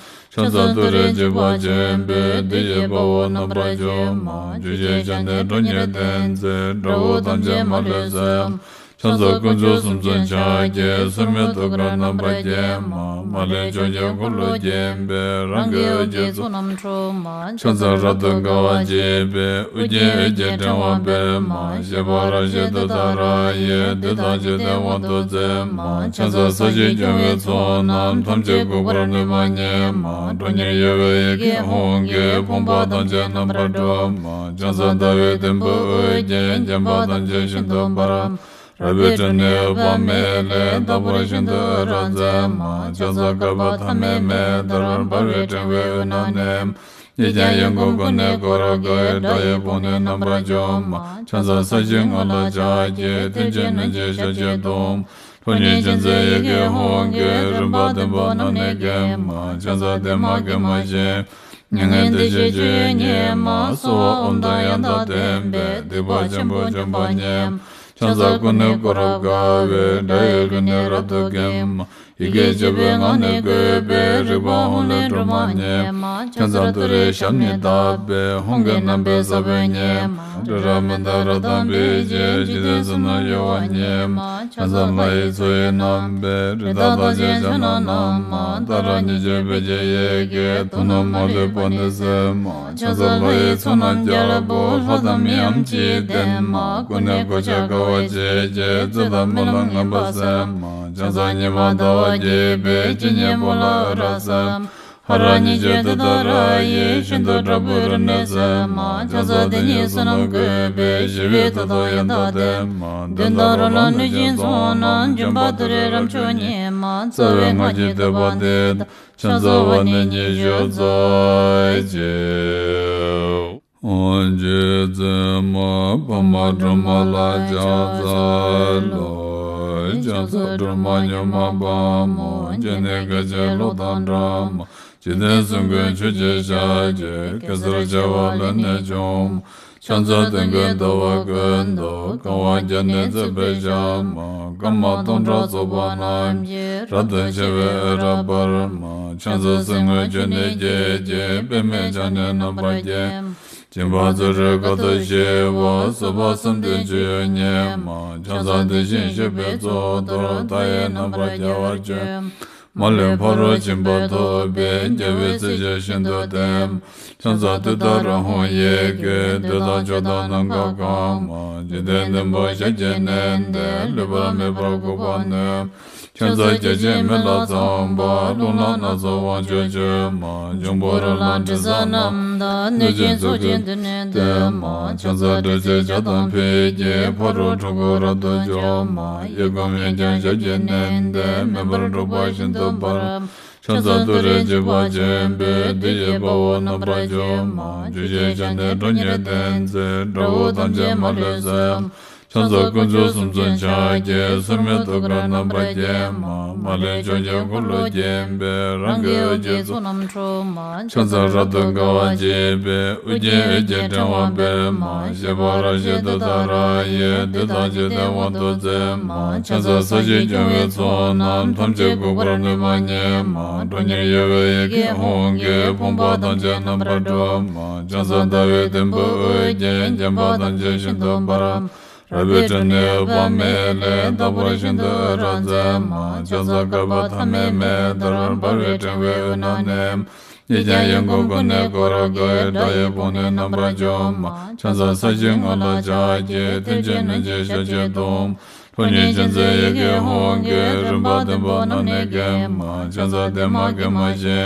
ཕྱག་འཚལ་ཏུ་རེ་འཇིགས་པ་ཆེན་པོས། བདུད་ཀྱི་དཔའ་བོ་རྣམ་པར་འཇོམས་མ། བཅུ་གཅིག་ཕྱག་ནི་ཁྲོ་གཉེར་ལྡན་མཛད། དགྲ་བོ་ཐམས་ཅད་མ་ལུས་གསོད། ཕྱག་འཚལ་དཀོན་མཆོག་གསུམ་མཚོན་ཕྱག་རྒྱའི། སྲུང་མའི་ཐུགས་ཀར་རྣམ་པར་བརྒྱན་མ། མ་ལུས་ཕྱོགས་བཅུའི་འཁོར་ལོས་བརྒྱན་པའི། རང་གི་འོད་ཀྱི་ཚོགས་རྣམས་འཁྲུགས་མ། ཕྱག་འཚལ་རབ་ཏུ་དགའ་བ་བརྗིད་པའི། ཨོ་རྒྱན་འོད་ཀྱི་ཕྲེང་བ་སྤེལ་མ། བཞད་པ་རབ་བཞད་ཏུཏྟཱ་ར་ཡིས། བདུད་དང་འཇིག་རྟེན་དབང་དུ་མཛད་མ། ཕྱག་འཚལ་ས་གཞི་སྐྱོང་བའི་ཚོགས་རྣམས། ཐམས་ཅད་འགུགས་པར་ནུས་པ་ཉིད་མ། ཁྲོ་གཉེར་གཡོ་བའི་ཡི་གེ་ཧཱུྃ་གིས། ཕོངས་པ་ཐམས་ཅད་རྣམ་པར་སྒྲོལ་མ། ཕྱག་འཚལ་ཟླ་བའི་དུམ་བུས་དབུ་རྒྱན། བརྒྱན་པ་ཐམས་ཅད་ཤིན་ཏུ་འབར། རལ་པའི་ཁྲོད་ནས་འོད་དཔག་མེད་ལས། རྟག་པར་ཤིན་ཏུ་འོད་རབ་མཛད་མ། ཕྱག་འཚལ་བསྐལ་པ་ཐ་མའི་མེ་ལྟར། འབར་བའི་ཕྲེང་བའི་དབུས་ན་གནས། གཉིས་ཀྱང་ཡིད་ཀྱི་ཀུན་ནས་བསྐོར་དགའི། དགྲ་ཡི་དཔུང་ནི་རྣམ་པར་འཇོམས་མ། ཕྱག་འཚལ་ས་གཞིའི་ངོས་ལ་ཕྱག་བགྱི། མཐུ་ཆེན་གནོད་སྦྱིན་ཞལ་གྱིས་བརྡུང་། ཁྲོ་གཉེར་ཅན་མཛད་ཡི་གེ་ཧཱུྃ་གིས། རིམ་པ་བདུན་པོ་རྣམས་ནི་འགེམས་མ། ཕྱག་འཚལ་བདེ་མ་དགེ་མ་ཅན། མྱ་ངན་འདས་ཞི་སྤྱོད་ཡུལ་ཉིད་མ། གསོལ་བ་ཨོཾ་དང་ཡང་དག་ལྡན་པས། སྡིག་པ་ཆེན་པོ་འཇོམས་པ་ཉིད་མ། ཕྱག་འཚལ་ཀུན་ནས་བསྐོར་རབ་དགའ་བའི། དགྲ་ཡི་རྒྱུད་ནི་རབ་ཏུ་འགེམས་མ། ཡི་གེ་བཅུ་པའི་ངག་ནི་བཀོད་པའི། རིག་པ་ཧཱུྃ་ལས་སྒྲོལ་མ་ཉིད་མ། ཕྱག་འཚལ་ཏུ་རེའི་ཞབས་ནི་བརྡབས་པས། ཧཱུྃ་གི་རྣམ་པའི་ས་བོན་ཉིད་མ། རི་རབ་མནྡ་ར་དང་འབིགས་བྱེད། འཇིག་རྟེན་གསུམ་རྣམས་གཡོ་བ་ཉིད་མ། ཕྱག་འཚལ་ལྷ་ཡི་མཚོ་ཡི་རྣམ་པའི། རི་དྭགས་རྟགས་ཅན་ཕྱག་ན་བསྣམས་མ། ཏཱ་ར་གཉིས་བརྗོད་བོད་ཀྱི་ཡི་གེས། དུག་རྣམས་མ་ལུས་པ་ནི་སེལ་མ། ཕྱག་འཚལ་ལྷ་ཡི་ཚོགས་རྣམས་རྒྱལ་པོ། ལྷ་དང་མིའམ་ཅི་ཡིས་བསྟེན་མ། ཀུན་ནས་གོ་ཆ་དགའ་བ་བརྗིད་ཀྱིས། བཙན་དང་སྨོན་ལམ་ངན་པ་སེལ་མ། ཕྱག་འཚལ་ཉི་མ་ཟླ་བ་རྒྱས་པའི། ཇི་སྙེད་པོ་ལ་འོད་རབ་གསལ་མ། ཧ་ར་ཉི་ཤུ་དེ་དག་ར་ཡི། ཤིན་ཏུ་དྲག་པོའི་རིམས་ནད་མཚན་མ། ཁྱབ་བྱ་དེ་ཉིད་བསོད་ནམས་བཀོད་པའི། ཞི་བའི་མཐུ་སྟོབས་ཡང་དག་ལྡན་མ། གདོན་དང་རོ་ལངས་གནོད་སྦྱིན་ཚོགས་རྣམས། འབྱུང་པོ་དུད་འགྲོའི་རབ་མཆོག་ཉིད་མ། རྩ་བའི་སྔགས་ཀྱི་བསྟོད་པ་འདི་དང་། ཕྱག་འཚལ་བ་ནི་ཉི་ཤུ་རྩ་གཅིག་རྗེ་བཙུན་མ་འཕགས་མ་སྒྲོལ་མ་ལ་ཕྱག་འཚལ་ལོ། ཕྱག་འཚལ་སྒྲོལ་མ་མྱུར་མ་དཔའ་མོ། སྤྱན་ནི་སྐད་ཅིག་གློག་དང་འདྲ་མ། འཇིག་རྟེན་གསུམ་མགོན་ཆུ་སྐྱེས་ཞལ་གྱི། གེ་སར་བྱེ་བ་ལས་ནི་བྱུང་མ། ཕྱག་འཚལ་སྟོན་ཀའི་ཟླ་བ་ཀུན་ཏུ། གང་བ་བརྒྱ་ནི་བརྩེགས་པའི་ཞལ་མ། སྐར་མ་སྟོང་ཕྲག་ཚོགས་པ་རྣམས་ཀྱིས། རབ་ཏུ་ཕྱེ་བའི་འོད་རབ་འབར་མ། ཕྱག་འཚལ་གསེར་དངུལ་ཆུ་ནས་སྐྱེས་ཀྱི། པདྨས་ཕྱག་ནི་རྣམ་པར་བརྒྱན་མ། སྦྱིན་པ་བརྩོན་འགྲུས་དཀའ་ཐུབ་ཞི་བ། བཟོད་པ་བསམ་གཏན་སྤྱོད་ཡུལ་ཉིད་མ། ཕྱག་འཚལ་དེ་བཞིན་གཤེགས་པའི་གཙུག་ཏོར། མཐའ་ཡས་རྣམ་པར་རྒྱལ་བར་སྤྱོད་མ། མ་ལུས་ཕ་རོལ་ཕྱིན་པ་ཐོབ་པའི། རྒྱལ་བའི་སྲས་ཆེན་ཤིན་ཏུ་བརྟན་མ། ཕྱག་འཚལ་ཏུཏྟཱ་ར་ཧཱུྃ་ཡི་གེ། བདུད་དང་ཕྱོགས་དང་ནམ་མཁའ་གང་མ། འཇིག་རྟེན་བདུན་པོ་ཞལ་གྱིས་མནན་ཏེ། ལུས་པ་མེད་པར་འགུགས་པར་ནུས་མ། ཕྱག་འཚལ་བརྒྱ་བྱིན་མེ་ལྷ་ཚངས་པ། རླུང་ལྷ་སྣ་ཚོགས་དབང་ཕྱུག་མཆོད་མ། འབྱུང་པོ་རོ་ལངས་དྲི་ཟ་རྣམས་དང་། གནོད་སྦྱིན་ཚོགས་ཀྱིས་མདུན་ནས་བསྟོད་མ། ཕྱག་འཚལ་དྲི་ཟའི་ལྕགས་དང་ཕུད་ཀྱིས། ཕ་རོལ་འཁྲུལ་འཁོར་རབ་ཏུ་འཇོམས་མ། གཡས་བསྐུམ་གཡོན་བརྐྱང་ཞབས་ཀྱིས་མནན་ཏེ། མེ་འབར་འཁྲུག་པ་ཤིན་ཏུ་འབར་མ། ཕྱག་འཚལ་ཏུ་རེའི་འཇིགས་པ་ཆེན་པོས། བདུད་ཀྱི་དཔའ་བོ་རྣམ་པར་འཇོམས་མ། བཅུ་ཞལ་ཕྱག་ནི་ཁྲོ་གཉེར་ལྡན་མཛད། དགྲ་བོ་ཐམས་ཅད་མ་ལུས་གསོད་མ། ཕྱག་འཚལ་དཀོན་མཆོག་གསུམ་མཚོན་ཕྱག་རྒྱའི། སོར་མོས་ཐུགས་ཀར་རྣམ་པར་བརྒྱན་མ། མ་ལུས་ཕྱོགས་བཅུའི་འཁོར་ལོ་བརྒྱན་པའི། རང་གི་འོད་ཀྱི་ཚོགས་རྣམས་འཁྲུག་མ། ཕྱག་འཚལ་རབ་ཏུ་དགའ་བ་བརྗིད་པའི། ཨོ་རྒྱན་འོད་ཀྱི་ཕྲེང་བ་སྤེལ་མ། བཞད་པ་རབ་བཞད་ཏུཏྟཱ་ར་ཡིས། བདུད་དང་འཇིག་རྟེན་དབང་དུ་མཛད་མ། ཕྱག་འཚལ་ས་གཞི་སྐྱོང་བའི་ཚོགས་རྣམས། ཐམས་ཅད་འགུགས་པར་ནུས་པ་ཉིད་མ། ཁྲོ་གཉེར་གཡོ་བའི་ཡི་གེ་ཧཱུྃ་གིས། ཕོངས་པ་ཐམས་ཅད་རྣམ་པར་སྒྲོལ་མ། ཕྱག་འཚལ་ཟླ་བའི་དུམ་བུས་འོད་ཀྱིས། བརྒྱན་པ་ཐམས་ཅད་ཤིན་ཏུ་འབར་མ། རལ་པའི་ཁྲོད་ནས་འོད་དཔག་མེད་ལས། རྟག་པར་ཤིན་ཏུ་འོད་རབ་མཛད་མ། ཕྱག་འཚལ་བསྐལ་པ་ཐ་མའི་མེ་ལྟར། འབར་བའི་ཕྲེང་བའི་དབུས་ན་གནས་མ། གཡས་བརྐྱང་གཡོན་བསྐུམ་ཀུན་ནས་བསྐོར་དགའི། དགྲ་ཡི་དཔུང་ནི་རྣམ་པར་འཇོམས་མ། ཕྱག་འཚལ་ས་གཞིའི་ངོས་ལ་ཕྱག་གི། མཐིལ་གྱིས་བསྣུན་ཅིང་ཞབས་ཀྱིས་བརྡུང་། ཁྲོ་གཉེར་ཅན་མཛད་ཡི་གེ་ཧཱུྃ་གིས། རིམ་པ་བདུན་པོ་རྣམས་ནི་འགེམས་མ། ཕྱག་འཚལ་བདེ་མ་དགེ་མ་ཞི་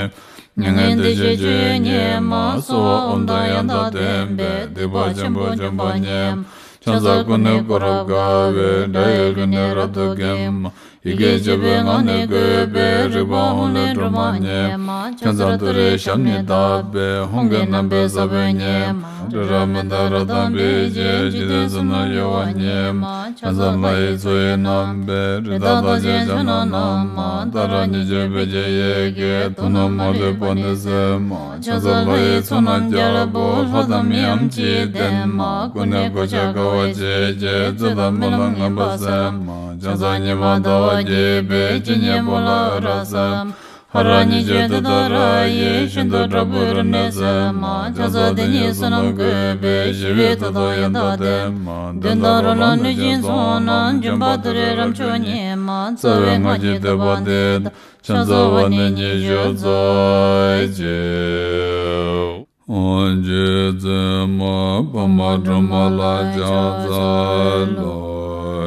མྱ་ངན་འདས་ཞི་སྤྱོད་ཡུལ་ཉིད་མ། གསོལ་བ་ཨོཾ་དང་ཡང་དག་ལྡན་པས། སྡིག་པ་ཆེན་པོ་འཇོམས་པ་ཉིད་མ། ཕྱག་འཚལ་ཀུན་ནས་བསྐོར་རབ་དགའ་བའི། དགྲ་ཡི་ལུས་ནི་རབ་ཏུ་འགེམས་མ། ཡི་གེ་བཅུ་པའི་ངག་ནི་བཀོད་པའི། རིག་པ་ཧཱུྃ་ལས་སྒྲོལ་མ་ཉིད་མ། ཕྱག་འཚལ་ཏུ་རེའི་ཞབས་ནི་བརྡབས་པས། ཧཱུྃ་གི་རྣམ་པའི་ས་བོན་ཉིད་མ། དྲི་རབ་མི་འདག་རབ་དང་འབིགས་བྱེད། འཇིག་རྟེན་གསུམ་རྣམས་གཡོ་བ་ཉིད་མ། ཕྱག་འཚལ་ལྷ་ཡི་མཚོ་ཡི་རྣམ་པའི། རི་དྭགས་རྟགས་ཅན་ཕྱག་ན་བསྣམས་མ། ཏཱ་ར་གཉིས་བརྗོད་བོད་ཀྱི་ཡི་གེས། དུག་རྣམས་མ་ལུས་པ་ནི་སེལ་མ། ཕྱག་འཚལ་ལྷ་ཡི་ཚོགས་རྣམས་རྒྱལ་པོ། ལྷ་དང་མིའམ་ཅི་ཡིས་བསྟེན་མ། ཀུན་ནས་གོ་ཆ་དགའ་བ་བརྗིད་ཀྱིས། བཙོད་དང་རྨི་ལམ་ངན་པ་སེལ་མ། ཕྱག་འཚལ་ཉི་མ་ཟླ་བ་རྒྱས་པའི། སྤྱན་གཉིས་པོ་ལ་འོད་རབ་གསལ་མ། ཧ་ར་གཉིས་བརྗོད་ཏུཏྟཱ་ར་ཡིས། ཤིན་ཏུ་དྲག་པོའི་རིམས་ནད་སེལ་མ། ཕྱག་འཚལ་དེ་ཉིད་བསོད་ནམས་བཀོད་པའི། ཞི་བའི་མཐུ་སྟོབས་ཡང་དག་ལྡན་མ། གདོན་དང་རོ་ལངས་གནོད་སྦྱིན་ཚོགས་རྣམས། འབྱུང་པོ་དུད་འགྲོའི་རབ་མཆོག་ཉིད་མ། རྩ་བའི་སྔགས་ཀྱི་བསྟོད་པ་འདི་དང་། ཕྱག་འཚལ་བ་ནི་ཉི་ཤུ་རྩ་གཅིག་རྗེ་བཙུན་མ་འཕགས་མ་སྒྲོལ་མ་ལ་ཕྱག་འཚལ་ལོ།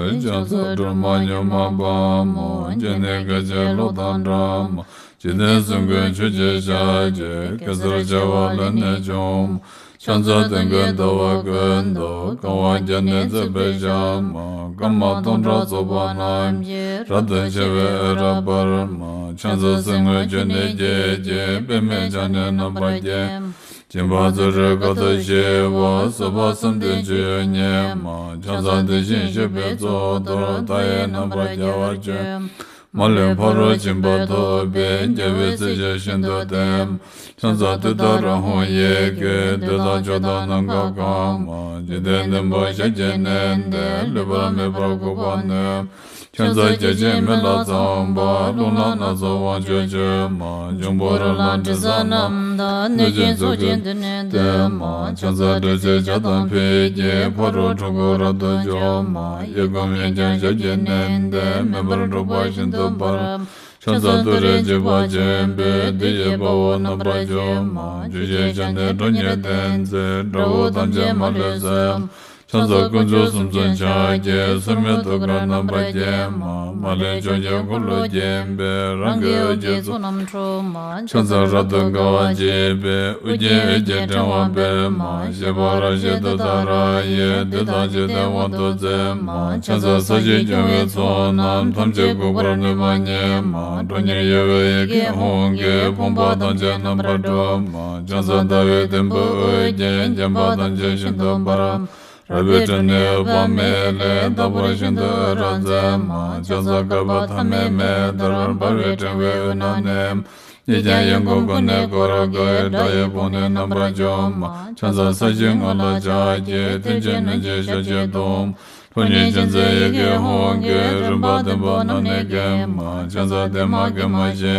ཕྱག་འཚལ་སྒྲོལ་མ་མྱུར་མ་དཔའ་མོ། སྤྱན་ནི་སྐད་ཅིག་གློག་དང་འདྲ་མ། འཇིག་རྟེན་གསུམ་མགོན་ཆུ་སྐྱེས་ཞལ་གྱི། གེ་སར་བྱེ་བ་ལས་ནི་བྱུང་མ། ཕྱག་འཚལ་སྟོན་ཀའི་ཟླ་བ་ཀུན་ཏུ། གང་བ་བརྒྱ་ནི་བརྩེགས་པའི་ཞལ་མ། སྐར་མ་སྟོང་ཕྲག་ཚོགས་པ་རྣམས་ཀྱིས། རབ་ཏུ་ཕྱེ་བའི་འོད་རབ་འབར་མ། ཕྱག་འཚལ་གསེར་དངུལ་ཆུ་ནས་སྐྱེས་ཀྱི། པདྨས་ཕྱག་ནི་རྣམ་པར་བརྒྱན་མ། སྦྱིན་པ་བརྩོན་འགྲུས་དཀའ་ཐུབ་ཞི་བ། བཟོད་པ་བསམ་གཏན་སྤྱོད་ཡུལ་ཉིད་མ། ཕྱག་འཚལ་དེ་བཞིན་གཤེགས་པའི་གཙུག་ཏོར། མཐའ་ཡས་རྣམ་པར་རྒྱལ་བར་སྤྱོད་མ། མ་ལུས་ཕ་རོལ་ཕྱིན་པ་ཐོབ་པའི། རྒྱལ་བའི་སྲས་ཆེན་ཤིན་ཏུ་བརྟན་མ། ཕྱག་འཚལ་ཏུཏྟཱ་ར་ཧཱུྃ་ཡི་གེས། བདུད་དང་ཕྱོགས་དང་ནམ་མཁའ་གང་མ། འཇིག་རྟེན་བདུན་པོ་ཞལ་གྱིས་མནན་ཏེ། ལུས་པ་མེད་པར་འགུགས་པར་ནུས་མ། ཕྱག་འཚལ་བརྒྱ་བྱིན་མེ་ལྷ་ཚངས་པ། རླུང་ལྷ་སྣ་ཚོགས་དབང་ཕྱུག་མཆོད་མ། འབྱུང་པོ་རོ་ལངས་དྲི་ཟ་རྣམས་དང་། གནོད་སྦྱིན་ཚོགས་ཀྱིས་མདུན་ནས་བསྟོད་མ། ཕྱག་འཚལ་དྲི་ཟའི་ལྕགས་དང་ཕུད་ཀྱིས། ཕ་རོལ་འཁྲུལ་འཁོར་རབ་ཏུ་འཇོམས་མ། གཡས་བསྐུམ་གཡོན་བརྐྱང་ཞབས་ཀྱིས་མནན་ཏེ། མེ་འབར་འཁྲུག་པ་ཤིན་ཏུ་འབར་མ། ཕྱག་འཚལ་ཏུ་རེའི་འཇིགས་པ་ཆེན་པོས། བདུད་ཀྱི་དཔའ་བོ་རྣམ་པར་འཇོམས་མ། བཅུ་ཞལ་ཕྱག་ནི་ཁྲོ་གཉེར་ལྡན་མཛད། དགྲ་བོ་ཐམས་ཅད་མ་ལུས་གསོད་མ། ཕྱག་འཚལ་དཀོན་མཆོག་གསུམ་མཚོན་ཕྱག་རྒྱའི། སྲུང་མའི་ཐུགས་ཀར་རྣམ་པར་བརྒྱན་མ། མ་ལུས་ཕྱོགས་བཅུའི་འཁོར་ལོ་བརྒྱན་པའི། རང་གི་འོད་ཀྱི་ཚོགས་རྣམས་འཁྲུགས་མ། ཕྱག་འཚལ་རབ་ཏུ་དགའ་བ་བརྗིད་པའི། དབུ་རྒྱན་འོད་ཀྱི་ཕྲེང་བ་སྤེལ་མ། བཞད་པ་རབ་བཞད་ཏུཏྟཱ་ར་ཡིས། བདུད་དང་འཇིག་རྟེན་དབང་དུ་མཛད་མ། ཕྱག་འཚལ་ས་གཞི་སྐྱོང་བའི་ཚོགས་རྣམས། ཐམས་ཅད་འགུགས་པར་ནུས་པ་ཉིད་མ། ཁྲོ་གཉེར་གཡོ་བའི་ཡི་གེ་ཧཱུྃ་གིས། ཕོངས་པ་ཐམས་ཅད་རྣམ་པར་སྒྲོལ་མ། ཕྱག་འཚལ་ཟླ་བའི་དུམ་བུས་དབུ་རྒྱན། བརྒྱན་པ་ཐམས་ཅད་ཤིན་ཏུ་འབར་མ། རལ་པའི་སྒྲ་ནི་འོད་དཔག་མེད་ལས། རྟག་པར་ཤིན་ཏུ་འོད་རབ་མཛད་མ། ཕྱག་འཚལ་བསྐལ་པ་ཐ་མའི་མེ་ལྟར། འབར་བའི་ཕྲེང་བའི་དབུས་ན་གནས། གཉིས་ཀྱང་ཡོངས་བསྐོར་ཀུན་ནས་བསྐོར་དགའི། དགྲ་ཡི་དཔུང་ནི་རྣམ་པར་འཇོམས་མ། ཕྱག་འཚལ་ས་གཞིའི་ངོས་ལ་ཕྱག་བགྱི། མཐིལ་གྱིས་བསྣུན་ཅིང་ཞབས་ཀྱིས་བརྡུང་། ཕོ་ཉའི་ཅན་མཛད་ཡི་གེ་ཧཱུྃ་གིས། རིམ་པ་བདུན་པོ་རྣམས་ནི་འགེམས་མ། ཕྱག་འཚལ་བདེ་མ་དགེ་མ་ཞི་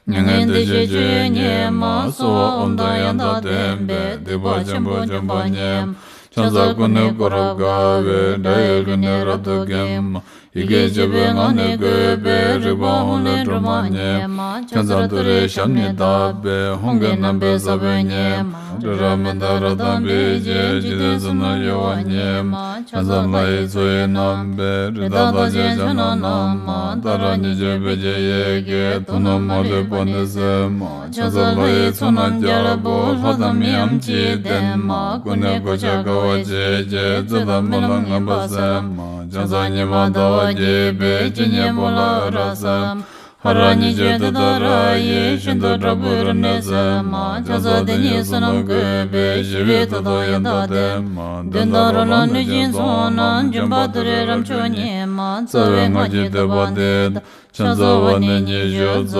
བ། མྱ་ངན་འདས་ཞི་སྤྱོད་ཡུལ་ཉིད་མ། གསོལ་བ་འོ་དོད་ཡང་དག་ལྡན་པས། སྡིག་པ་ཆེན་པོ་འཇོམས་པ་ཉིད་མ། ཕྱག་འཚལ་ཀུན་ནས་བསྐོར་རབ་དགའ་བའི། དགྲ་ཡི་ལུས་ནི་རབ་ཏུ་འགེམས་མ། ཡི་གེ་བཅུ་པའི་ངག་ནི་བཀོད་པའི། རིག་པ་ཧཱུྃ་ལས་སྒྲོལ་མ་ཉིད་མ། ཕྱག་འཚལ་ཏུ་རེའི་ཞབས་ནི་བརྡབས་པས། ཧཱུྃ་གི་རྣམ་པའི་ས་བོན་ཉིད་མ། ཏྲི་ར་མི་ཏ་རཀྟ་པི་ཙི། འཇིག་རྟེན་གསུམ་ན་གཡོ་བ་ཉིད་མ། ཕྱག་འཚལ་ལྷ་ཡི་མཚོ་ཡི་རྣམ་པའི། རི་དྭགས་རྟགས་ཅན་ཕྱག་ན་བསྣམས་མ། ཏཱ་ར་གཉིས་བརྗོད་བོད་ཀྱི་ཡི་གེས། དུག་རྣམས་མ་ལུས་པ་ནི་སེལ་མ། ཕྱག་འཚལ་ལྷ་ཡི་ཚོགས་རྣམས་རྒྱལ་པོ། ལྷ་དང་མིའམ་ཅི་ཡིས་བསྟེན་མ། ཀུན་ནས་གོ་ཆ་དགའ་བ་བརྗིད་ཀྱིས། བཙོན་དང་རྨི་ལམ་ངན་པ་སེལ་མ། ཕྱག་འཚལ་ཉི་མ་ཟླ་བ་རྒྱས་པའི། སྤྱན་གཉིས་པོ་ལ་འོད་རབ་གསལ་མ། ཧ་ར་གཉིས་བརྗོད་ཏུཏྟཱ་ར་ཡིས། ཤིན་ཏུ་དྲག་པོའི་རབ་གནས་སེལ་མ། ཕྱག་འཚལ་དེ་ཉིད་བསོད་ནམས་བཀོད་པའི། ཞི་བའི་མཐུ་སྟོབས་ཡང་དག་ལྡན་མ། གདོན་དང་རོ་ལངས་གནོད་སྦྱིན་ཚོགས་རྣམས། འཇོམས་པ་ཏུ་རེའི་རབ་མཆོག་ཉིད་མ། རྩ་བའི་སྔགས་ཀྱི་བསྟོད་པ་འདི་དང་། ཕྱག་འཚལ་བ་ནི་ཉི་ཤུ་རྩ་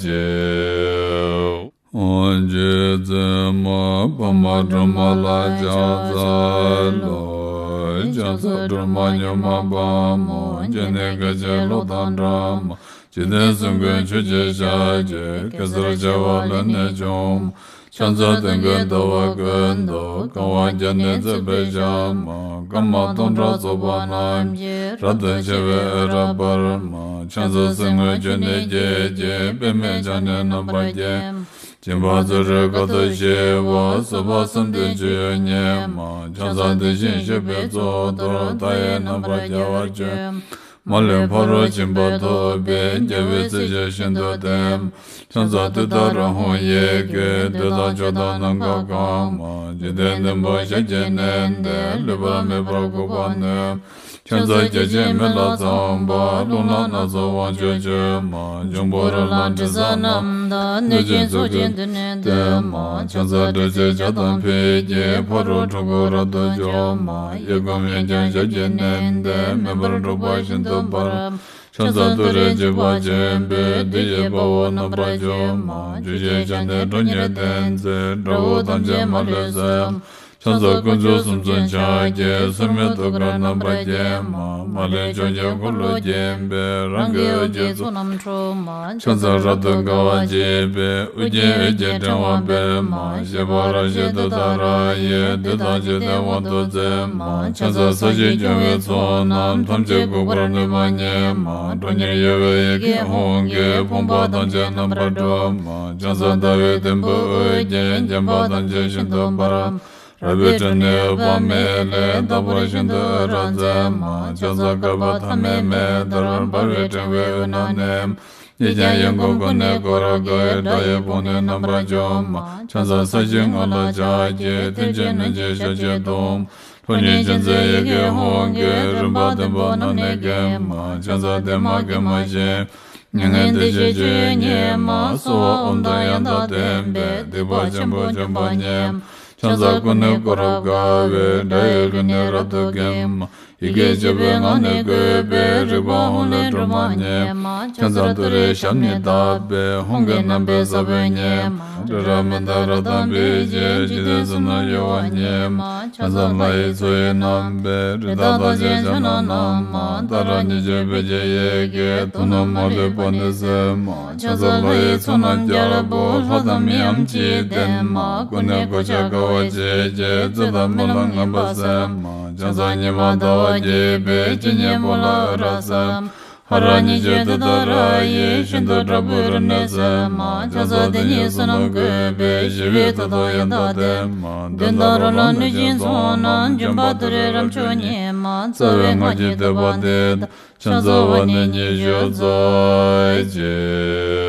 གཅིག་རྗེ་བཙུན་མ་འཕགས་མ་སྒྲོལ་མ་ལ་ཕྱག་འཚལ་ལོ། ཕྱག་འཚལ་སྒྲོལ་མ་མྱུར་མ་དཔའ་མོ། སྤྱན་ནི་སྐད་ཅིག་གློག་དང་འདྲ་མ། འཇིག་རྟེན་གསུམ་མགོན་ཆུ་སྐྱེས་ཞལ་གྱི། གེ་སར་བྱེ་བ་ལས་ནི་བྱུང་མ། ཕྱག་འཚལ་སྟོན་ཀའི་ཟླ་བ་ཀུན་ཏུ། གང་བ་བརྒྱ་ནི་བརྩེགས་པའི་ཞལ་མ། སྐར་མ་སྟོང་ཕྲག་ཚོགས་པ་རྣམས་ཀྱིས། རབ་ཏུ་ཕྱེ་བའི་འོད་རབ་འབར་མ། ཕྱག་འཚལ་གསེར་དངུལ་ཆུ་ནས་སྐྱེས་ཀྱི། པདྨས་ཕྱག་ནི་རྣམ་པར་བརྒྱན། སྦྱིན་པ་བརྩོན་འགྲུས་དཀའ་ཐུབ་ཞི་བ། བཟོད་པ་བསམ་གཏན་སྤྱོད་ཡུལ་ཉིད་མ། ཕྱག་འཚལ་དེ་བཞིན་གཤེགས་པའི་གཙུག་ཏོར། མཐའ་ཡས་རྣམ་པར་རྒྱལ་བར་སྤྱོད། མ་ལུས་ཕ་རོལ་ཕྱིན་པ་ཐོབ་པའི། རྒྱལ་བའི་སྲས་ཀྱིས་ཤིན་ཏུ་བསྟེན། ཕྱག་འཚལ་ཏུཏྟཱ་ར་ཧཱུྃ་ཡི་གེས། བདུད་དང་ཕྱོགས་དང་ནམ་མཁའ་གང་མ། འཇིག་རྟེན་བདུན་པོ་ཞབས་ཀྱིས་མནན་ཏེ། ལུས་པ་མེད་པར་འགུགས་པར་ནུས། ཕྱག་འཚལ་བརྒྱ་བྱིན་མེ་ལྷ་ཚངས་པ། རླུང་ལྷ་སྣ་ཚོགས་དབང་ཕྱུག་མཆོད་མ། འབྱུང་པོ་རོ་ལངས་དྲི་ཟ་རྣམས་དང་། གནོད་སྦྱིན་ཚོགས་ཀྱིས་མདུན་ནས་བསྟོད་མ། ཕྱག་འཚལ་སྒྲོལ་བྱེད་བྱ་དང་ཕཊ་ཀྱིས། ཕ་རོལ་འཁྲུལ་འཁོར་རབ་ཏུ་འཇོམས་མ། གཡས་བསྐུམ་གཡོན་བརྐྱང་ཞབས་ཀྱིས་མནན་ཏེ། མེ་འབར་འཁྲུག་པ་ཤིན་ཏུ་འབར། ཕྱག་འཚལ་ཏུ་རེ་འཇིགས་པ་ཆེན་པོས། བདུད་ཀྱི་དཔའ་བོ་རྣམ་པར་འཇོམས་མ། བཅུ་གཅིག་ཕྱག་ནི་ཁྲོ་གཉེར་ལྡན་མཛད། དགྲ་བོ་ཐམས་ཅད་མ་ལུས་གསོད། ཕྱག་འཚལ་དཀོན་མཆོག་གསུམ་མཚོན་ཕྱག་རྒྱའི། སྲུང་མའི་ཐུགས་ཀར་རྣམ་པར་བརྒྱན་མ། མ་ལུས་ཕྱོགས་བཅུའི་འཁོར་ལོས་བརྒྱན་པའི། རང་གི་འོད་ཀྱི་ཚོགས་རྣམས་འཁྲུགས་མ། ཕྱག་འཚལ་རབ་ཏུ་དགའ་བ་བརྗིད་པའི། དབུ་རྒྱན་འོད་ཀྱི་ཕྲེང་བ་སྤེལ་མ། བཞད་པ་རབ་བཞད་ཏུཏྟཱ་ར་ཡིས། བདུད་དང་འཇིག་རྟེན་དབང་དུ་མཛད་མ། ཕྱག་འཚལ་ས་གཞི་སྐྱོང་བའི་ཚོགས་རྣམས། ཐམས་ཅད་འགུགས་པར་ནུས་པ་ཉིད་མ། ཁྲོ་གཉེར་གཡོ་བའི་ཡི་གེ་ཧཱུྃ་གིས། ཕོངས་པ་ཐམས་ཅད་རྣམ་པར་སྒྲོལ་མ། ཕྱག་འཚལ་ཟླ་བའི་དུམ་བུས་དབུ་རྒྱན། བརྒྱན་པ་ཐམས་ཅད་ཤིན་ཏུ་འབར་མ། རལ་པའི་སྒྲ་ནི་འོད་དཔག་མེད་ལས། རྟག་པར་ཤིན་ཏུ་འོད་རབ་མཛད་མ། ཕྱག་འཚལ་བསྐལ་པ་ཐ་མའི་མེ་ལྟར། འབར་བའི་ཕྲེང་བའི་དབུས་ན་གནས། གཉིས་ཀྱང་ཡོངས་བསྐོར་ཀུན་ནས་བསྐོར་དགའི། དགྲ་ཡི་དཔུང་ནི་རྣམ་པར་འཇོམས་མ། ཕྱག་འཚལ་ས་གཞིའི་ངོས་ལ་ཕྱག་བགྱི། མཐིལ་གྱིས་བསྣུན་ཅིང་ཞབས་ཀྱིས་བརྡུང་། ཕོ་ཉའི་ཅན་མཛད་ཡི་གེ་ཧཱུྃ་གིས། རིམ་པ་བདུན་པོ་རྣམས་ནི་འགེམས་མ། ཕྱག་འཚལ་བདེ་མ་དགེ་མ་ཞི་བ། མྱ་ངན་འདས་ཞི་སྤྱོད་ཡུལ་ཉིད་མ། གསོལ་བ་འོ་དོད་ཡང་དག་ལྡན་པས། སྡིག་པ་ཆེན་པོ་འཇོམས་པ་ཉིད་མ། ཕྱག་འཚལ་ཀུན་ནས་བསྐོར་རབ་དགའ་བའི། དགྲ་ཡི་ལུས་ནི་རབ་ཏུ་འགེམས་མ། ཡི་གེ་བཅུ་པའི་ངག་ནི་བཀོད་པའི། རིག་པ་ཧཱུྃ་ལས་སྒྲོལ་མ་ཉིད་མ། ཕྱག་འཚལ་ཏུ་རེའི་ཞབས་ནི་བརྡབས་པས། ཧཱུྃ་གི་རྣམ་པའི་ས་བོན་ཉིད་མ། ཏྲི་ར་མི་ཏ་རཀྟ་པི་ཙི། འཇིག་རྟེན་གསུམ་ན་གཡོ་བ་ཉིད་མ། ཕྱག་འཚལ་ལྷ་ཡི་མཚོ་ཡི་རྣམ་པའི། རི་དྭགས་རྟགས་ཅན་ཕྱག་ན་བསྣམས་མ། ཏཱ་ར་གཉིས་བརྗོད་བོད་ཀྱི་ཡི་གེས། དུག་རྣམས་མ་ལུས་པ་ནི་སེལ་མ། ཕྱག་འཚལ་ལྷ་ཡི་ཚོགས་རྣམས་རྒྱལ་པོ། ལྷ་དང་མིའམ་ཅི་ཡིས་བསྟེན་མ། ཀུན་ནས་གོ་ཆ་དགའ་བ་བརྗིད་ཀྱིས། བཙོན་དང་རྨི་ལམ་ངན་པ་སེལ་མ། ཕྱག་འཚལ་ཉི་མ་ཟླ་བ་རྒྱས་པའི། སྤྱན་གཉིས་པོ་ལ་འོད་རབ་གསལ་མ། ཧ་ར་ཉི་ཤུ་དེ་དག་ར་ཡི་ཤིན་ཏུ་དྲག་པོའི་རབ་གནས་སེམས་མ། ཕྱག་འཚལ་དེ་ཉིད་བསོད་ནམས་བཀོད་པའི་ཞི་བའི་མཐུ་དང་ཡང་དག་ལྡན་མ། དོན་དམ་རོ་ལངས་གནོད་སྦྱིན་ཚོགས་རྣམས་འཇོམས་པ་ཏུ་རེ་རབ་མཆོག་ཉིད་མ། རྩ་བའི་སྔགས་ཀྱི་བསྟོད་པ་འདི་དག་ཕྱག་འཚལ་བ་ནི་ཉི་ཤུ་རྩ་གཅིག